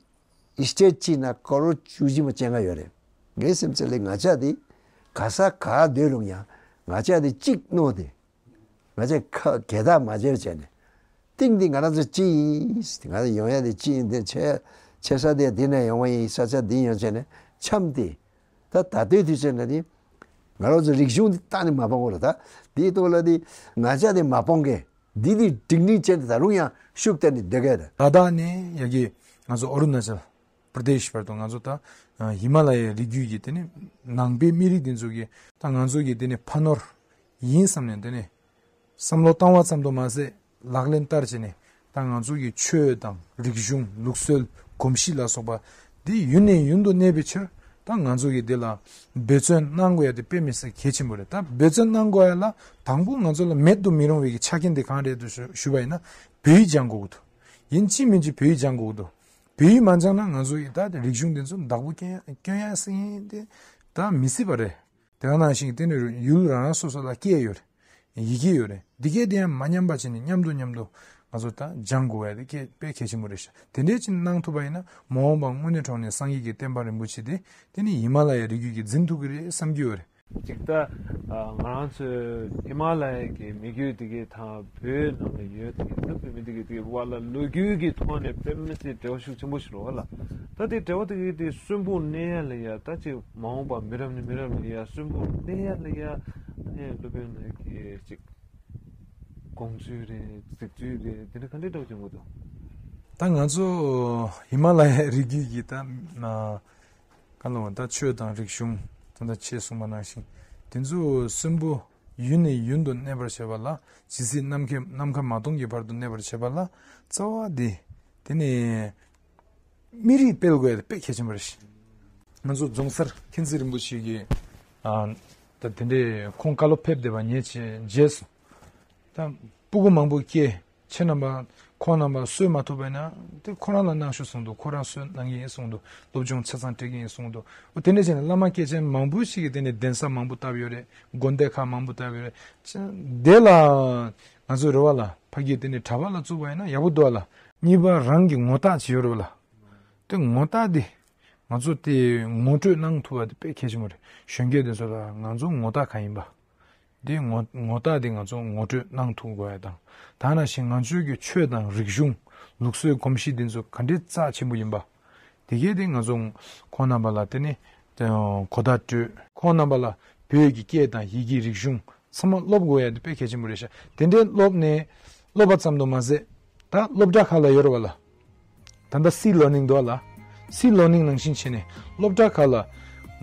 སི་ཊེ་ཊི་གཅིག་ན་ཀ་རོར་བཅུ་བཞི་མ་ཅན་ག་ཡོད་རེད། ངའི་སེམས་ཚེ་ལས་ང་ཅག་འདི་ག་ས་ག་སྡོད་རུང་ཡང་ང་ཅག་འདི་གཅིག་མནོ་སྟེ་ང་ཅག་ཁ་གས་ཐག་མ་བཅད་བྱས་ནས་ཏིང་འདི་ང་རང་ཚོ་གཅིག་ཡིན། ང་ཚོ་ཡོང་ཡ་འདི་གཅིག་ཡིན། འདི་ཆེ་ཆེ་ས་དེ་འདི་ནས་ཡོང་བ་ཡིན། ས་ཆ་འདི་ཡོང་བྱས་ནས་འཆམ་སྟེ་ད་ད་ལྟའི་དུས་ཚོད་ནས་འདི་ང་རང་ཚོ་རིག་གཞུང་འདི་གཏན་ནས་མ་སྤང་དགོས་རེད། ད་འདིའི་ཐོག་ལ་འདི་ང་ཅག་འདི་མ་སྤོང་གས། འདི་དེ་སྒྲིག་ནི་ཅན་དེ་ད་རུང་ཡང་ཤུགས་བསྟན་ནས་སྡོད་གས་རེད། ལ་དྭགས་ནས་ཡ་གི་ང་ཚོ་ཨོ་རུ་ན་ཅལ་པྲ་དེ་ཤི་བར་དུ་ང་ཚོ་ད་ཧི་མ་ལ་ཡའི་རི་རྒྱུད་ཀྱི་དེ་ནི་ནང་པའི་མི་རིགས་དེ་ཚོ་གི་ད་ང་ཚོ་གི་དེ་ནི་ཕ་ནོར་ཡིན་བསམ་ནས་དེ་ནི་བསམ་བློ་བཏང་བ་ཙམ་དུ་མ་ཟད་ལག་ལེན་བསྟར་བྱས་ནས་ད་ང་ཚོ་གི་ཆོས་དང་རིག་གཞུང་ལུགས་སྲོལ་གོམས་གཤིས་ལ་སོགས་པ་འདི་ཡུན་ནས་ཡུན་དུ་གནས་པའི་ཕྱིར། ད་ང་ཚོ་གི་འདི་ལ་འབད་བརྩོན་གནང་དགོས་ཡ་དེ་དཔེ་མི་སྲིད་གལ་ཆེན་པོ་རེད། ད་འབད་བརྩོན་གནང་དགོས་ཡ་ལ་དང་པོ་ང་ཚོ་ལ་མེད་དུ་མི་རུང་བའི་གི་ཆ་རྐྱེན་དེ་གང་རེད་དུ་ཞུ་ཞུ་བ་ཡིན་ན་བོད་ཡིག་སྦྱང་དགོས་ཀྱི་འདུག་ཡིན་གཅིག་མིན་གཅིག་བོད་ཡིག་སྦྱང་དགོས་ཀྱི་འདུག་བོད་ཡིག་མ་སྦྱང་ན་ང་ཚོ་ཡི་ད་རིག་གཞུང་དེ་ཚོ་བདག་པོ་སྐྱོན་སྐྱོན་ཡ་སྲིད་ཡིན་དེ་ད་མི་སྲིད་པ་རེད། དེ་ག་ནང་བཞིན་དེ་ནི་ཡུལ་རང་རང་སོ་སོ་ལ་སྐད་ཡོད་རེད། ཡི་གེ་ཡོད་རེད། འདི་གའི་དེ་ཡང་མ་ཉམས་པ་བྱས་ནས་མཉམ་དུ་མཉམ་དུ་ང་ཚོ་ད་སྦྱང་དགོས་ཡ་དེ་གལ་དཔེ་གལ་ཆེན་པོ་རེད་ཤག་དེ་འདྲས་ཅིག་གནང་ཐུབ་པ་ཡིན་ན་མ་འོངས་པ་དངོས་གནས་དྲང་གནས་སངས་རྒྱས་ཀྱི་བསྟན་པ་རིན་པོ་ཆེ་དེ་དེ་ནི་ཧི་མ་ལ་ཡའི་རི་རྒྱུད་ཀྱིས་འཛིན་ཐུབ་ཀྱི་རེད་བསམ་གྱི་ཡོད་རེད། ཅིག་ད་ང་རང་ཚོའི་ཧི་མ་ལ་ཡ་གི་མི་རྒྱུད་དེ་གའི་དང་བོད་ནང་ལ་ཡོད་དེ་གའི་ད་བོད་མི་དེ་གའི་དེ་གའི་བར་ལ་ལོ་རྒྱུས་ཀྱི་ཐོག་ནས་དཔེ་མི་སྲིད་འབྲེལ་བ་ཤུགས་ཆེན་པོ་ཞིག་རེད་བ་ལ། ད་དེ་འབྲེལ་བ་དེ་གའི་དེ་གསོན་པོ་གནས་ཡ་ལ་ཡ་ད་ཅིག་མ་འོངས་པ་མི་རབས་ནས་མི་རབས་ལ་ཡ་གསོན་པོ་གནས་ཡ་ལ་ཡ་ཨ་ནི་སློབ་དཔོན་ལགས་ཀྱིས་ཅིག་དགོངས་ཚུལ་རེད་གཟིགས་ཚུལ་རེད་དེ་འདྲ་ག་འདྲའི་འདྲ་བོ་བྱུང་གི་འདུག་ད་ང་ཚོ་ཧི་མ་ལ་ཡའི་རི་རྒྱུད་ཀྱི་ད་ན་ག་ལ་བ་ད་ཆོས་དང་རིག་གཞུང་ད་ལྟ་ཁྱེད་གསུངས་པ་ནང་བཞིན་དེ་ཚོ་གསོན་པོ་ཡུན་ནས་ཡུན་དུ་གནས་པར་བྱེད་པ་ལ་ཇི་སྲིད་ནམ་མཁའི་ནམ་མཁའ་མ་སྟོངས་ཀྱི་བར་དུ་གནས་པར་བྱེད་པ་ལ་རྩ་བ་དེ་དེ་ནི། མི་རིགས་སྤེལ་དགོས་ཡ་དེ་དཔེ་གལ་ཆེན་པོ་རེད། ང་ཚོ་རྫོང་སར་མཁྱེན་བརྩེ་རིན་པོ་ཆེ་གིས་ཨ་ད་དེ་འདྲའི་ཁོང་བཀའ་སློབ་ཕེབས་བསྡད་པ་ངས་བྱས་རྗེས་སུ་ད་སྤུ་གུ་མང་པོ་སྐྱེས། ཁྱེད་རྣམ་པ་ ཁོང་རྣམ་པ་གསོས་མ་ཐུབ་པ་ཡིན་ན་དེ་ཁོ་རང་ལ་གནང་ཤོག་གསུངས་འདུག་ཁོ་རང་གསོས་གནང་གི་ཡིན་གསུངས་འདུག་སློབ་སྦྱོང་ཆ་ཚང་སྤྲད་ཀྱི་ཡིན་གསུངས་འདུག་འོ་དེ་འདྲ་བྱས་ནས་བླ་མ་སྐྱེས་ཆེན་མང་པོ་ཞིག་གིས་དེ་ནས་གདན་ས་མང་པོ་བཏབ་ཡོད་རེད། དགོན་སྡེ་ཁག་མང་པོ་བཏབ་ཡོད་རེད། དེ་ལ་ང་ཚོ་རེ་བ་ལ་ཕ་གིར་དེ་ནས་གྲྭ་པ་ལ་བཙུགས་པ་ཡིན་ན་ཡག་པོ་འདུག་ཨ་ལ། གཉིས་པ་རང་གི་ངོ་རྟགས་བྱེད་ཡོད་རེད་བ་ལ། དེ་ངོ་རྟགས་དེ་ང་ཚོ་དེ་ངོ་སྤྲོད་གནང་ཐུབ་པ་དེ་དཔེ་གལ་ཆེན་པོ་རེད། གཞོན་སྐྱེས་དེ་ཚོ་ལ་ང་ཚོ་ངོ་རྟགས་གང་ཡིན་པ། དེ་ངོ་ངོ་རྟགས་དེ་ང་ཚོ་ངོ་སྤྲོད་གནང་ཐུབ་དགོས་ཡ་དང་། ད་ནང་བཞིན་ང་ཚོའི་གི་ཆོས་དང་རིག་གཞུང་། ལུགས་སྲོལ་གོམས་གཤིས་དེ་ཚོ་ག་འདྲའི་རྩ་ཆེན་པོ་ཡིན་པ། དེ་གས་དེ་ང་ཚོ་ཁོང་རྣམ་པ་ལ་དེ་ནི་གོ་བརྡ་སྤྲོད། ཁོང་རྣམ་པ་ལ་བོད་ཀྱི་སྐད་དང་ཡི་གེ་རིག་གཞུང་ཚང་མ་སློབ་དགོས་ཡ་དེ་དཔེ་གལ་ཆེན་པོ་རེད་ཤག་དེ་འདྲའི་སློབ་ནས་སློབ་པ་ཙམ་དུ་མ་ཟད། ད་སློབ་གྲྭ་ཁག་ལ་ཡོད་རེད་བ་ལ། ད་ལྟ་སྲིད་བློ་གླིང་འདུག་ལ། སྲིད་བློ་གླིང་ནང་བཞིན་བྱས་ནས་སློབ་གྲྭ་ཁག་ལ་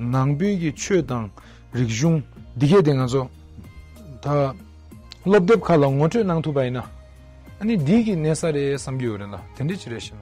ནང་པའི་གི་ཆོས་དང་རིག་གཞུང་འདི་གས་དེ་ང་ཚོ་ད་སློབ་དེབ་ཁག་ལ་ངོ་སྤྲོད་གནང་ཐུབ་པ་ཡིན་ན། ཨ་ནི་འདི་གི་གནས་ས་རེད་བསམ་གྱི་ཡོད་རེད་ལ། དེ་འདྲ་ཅིག་རེད་ཤག་ལ།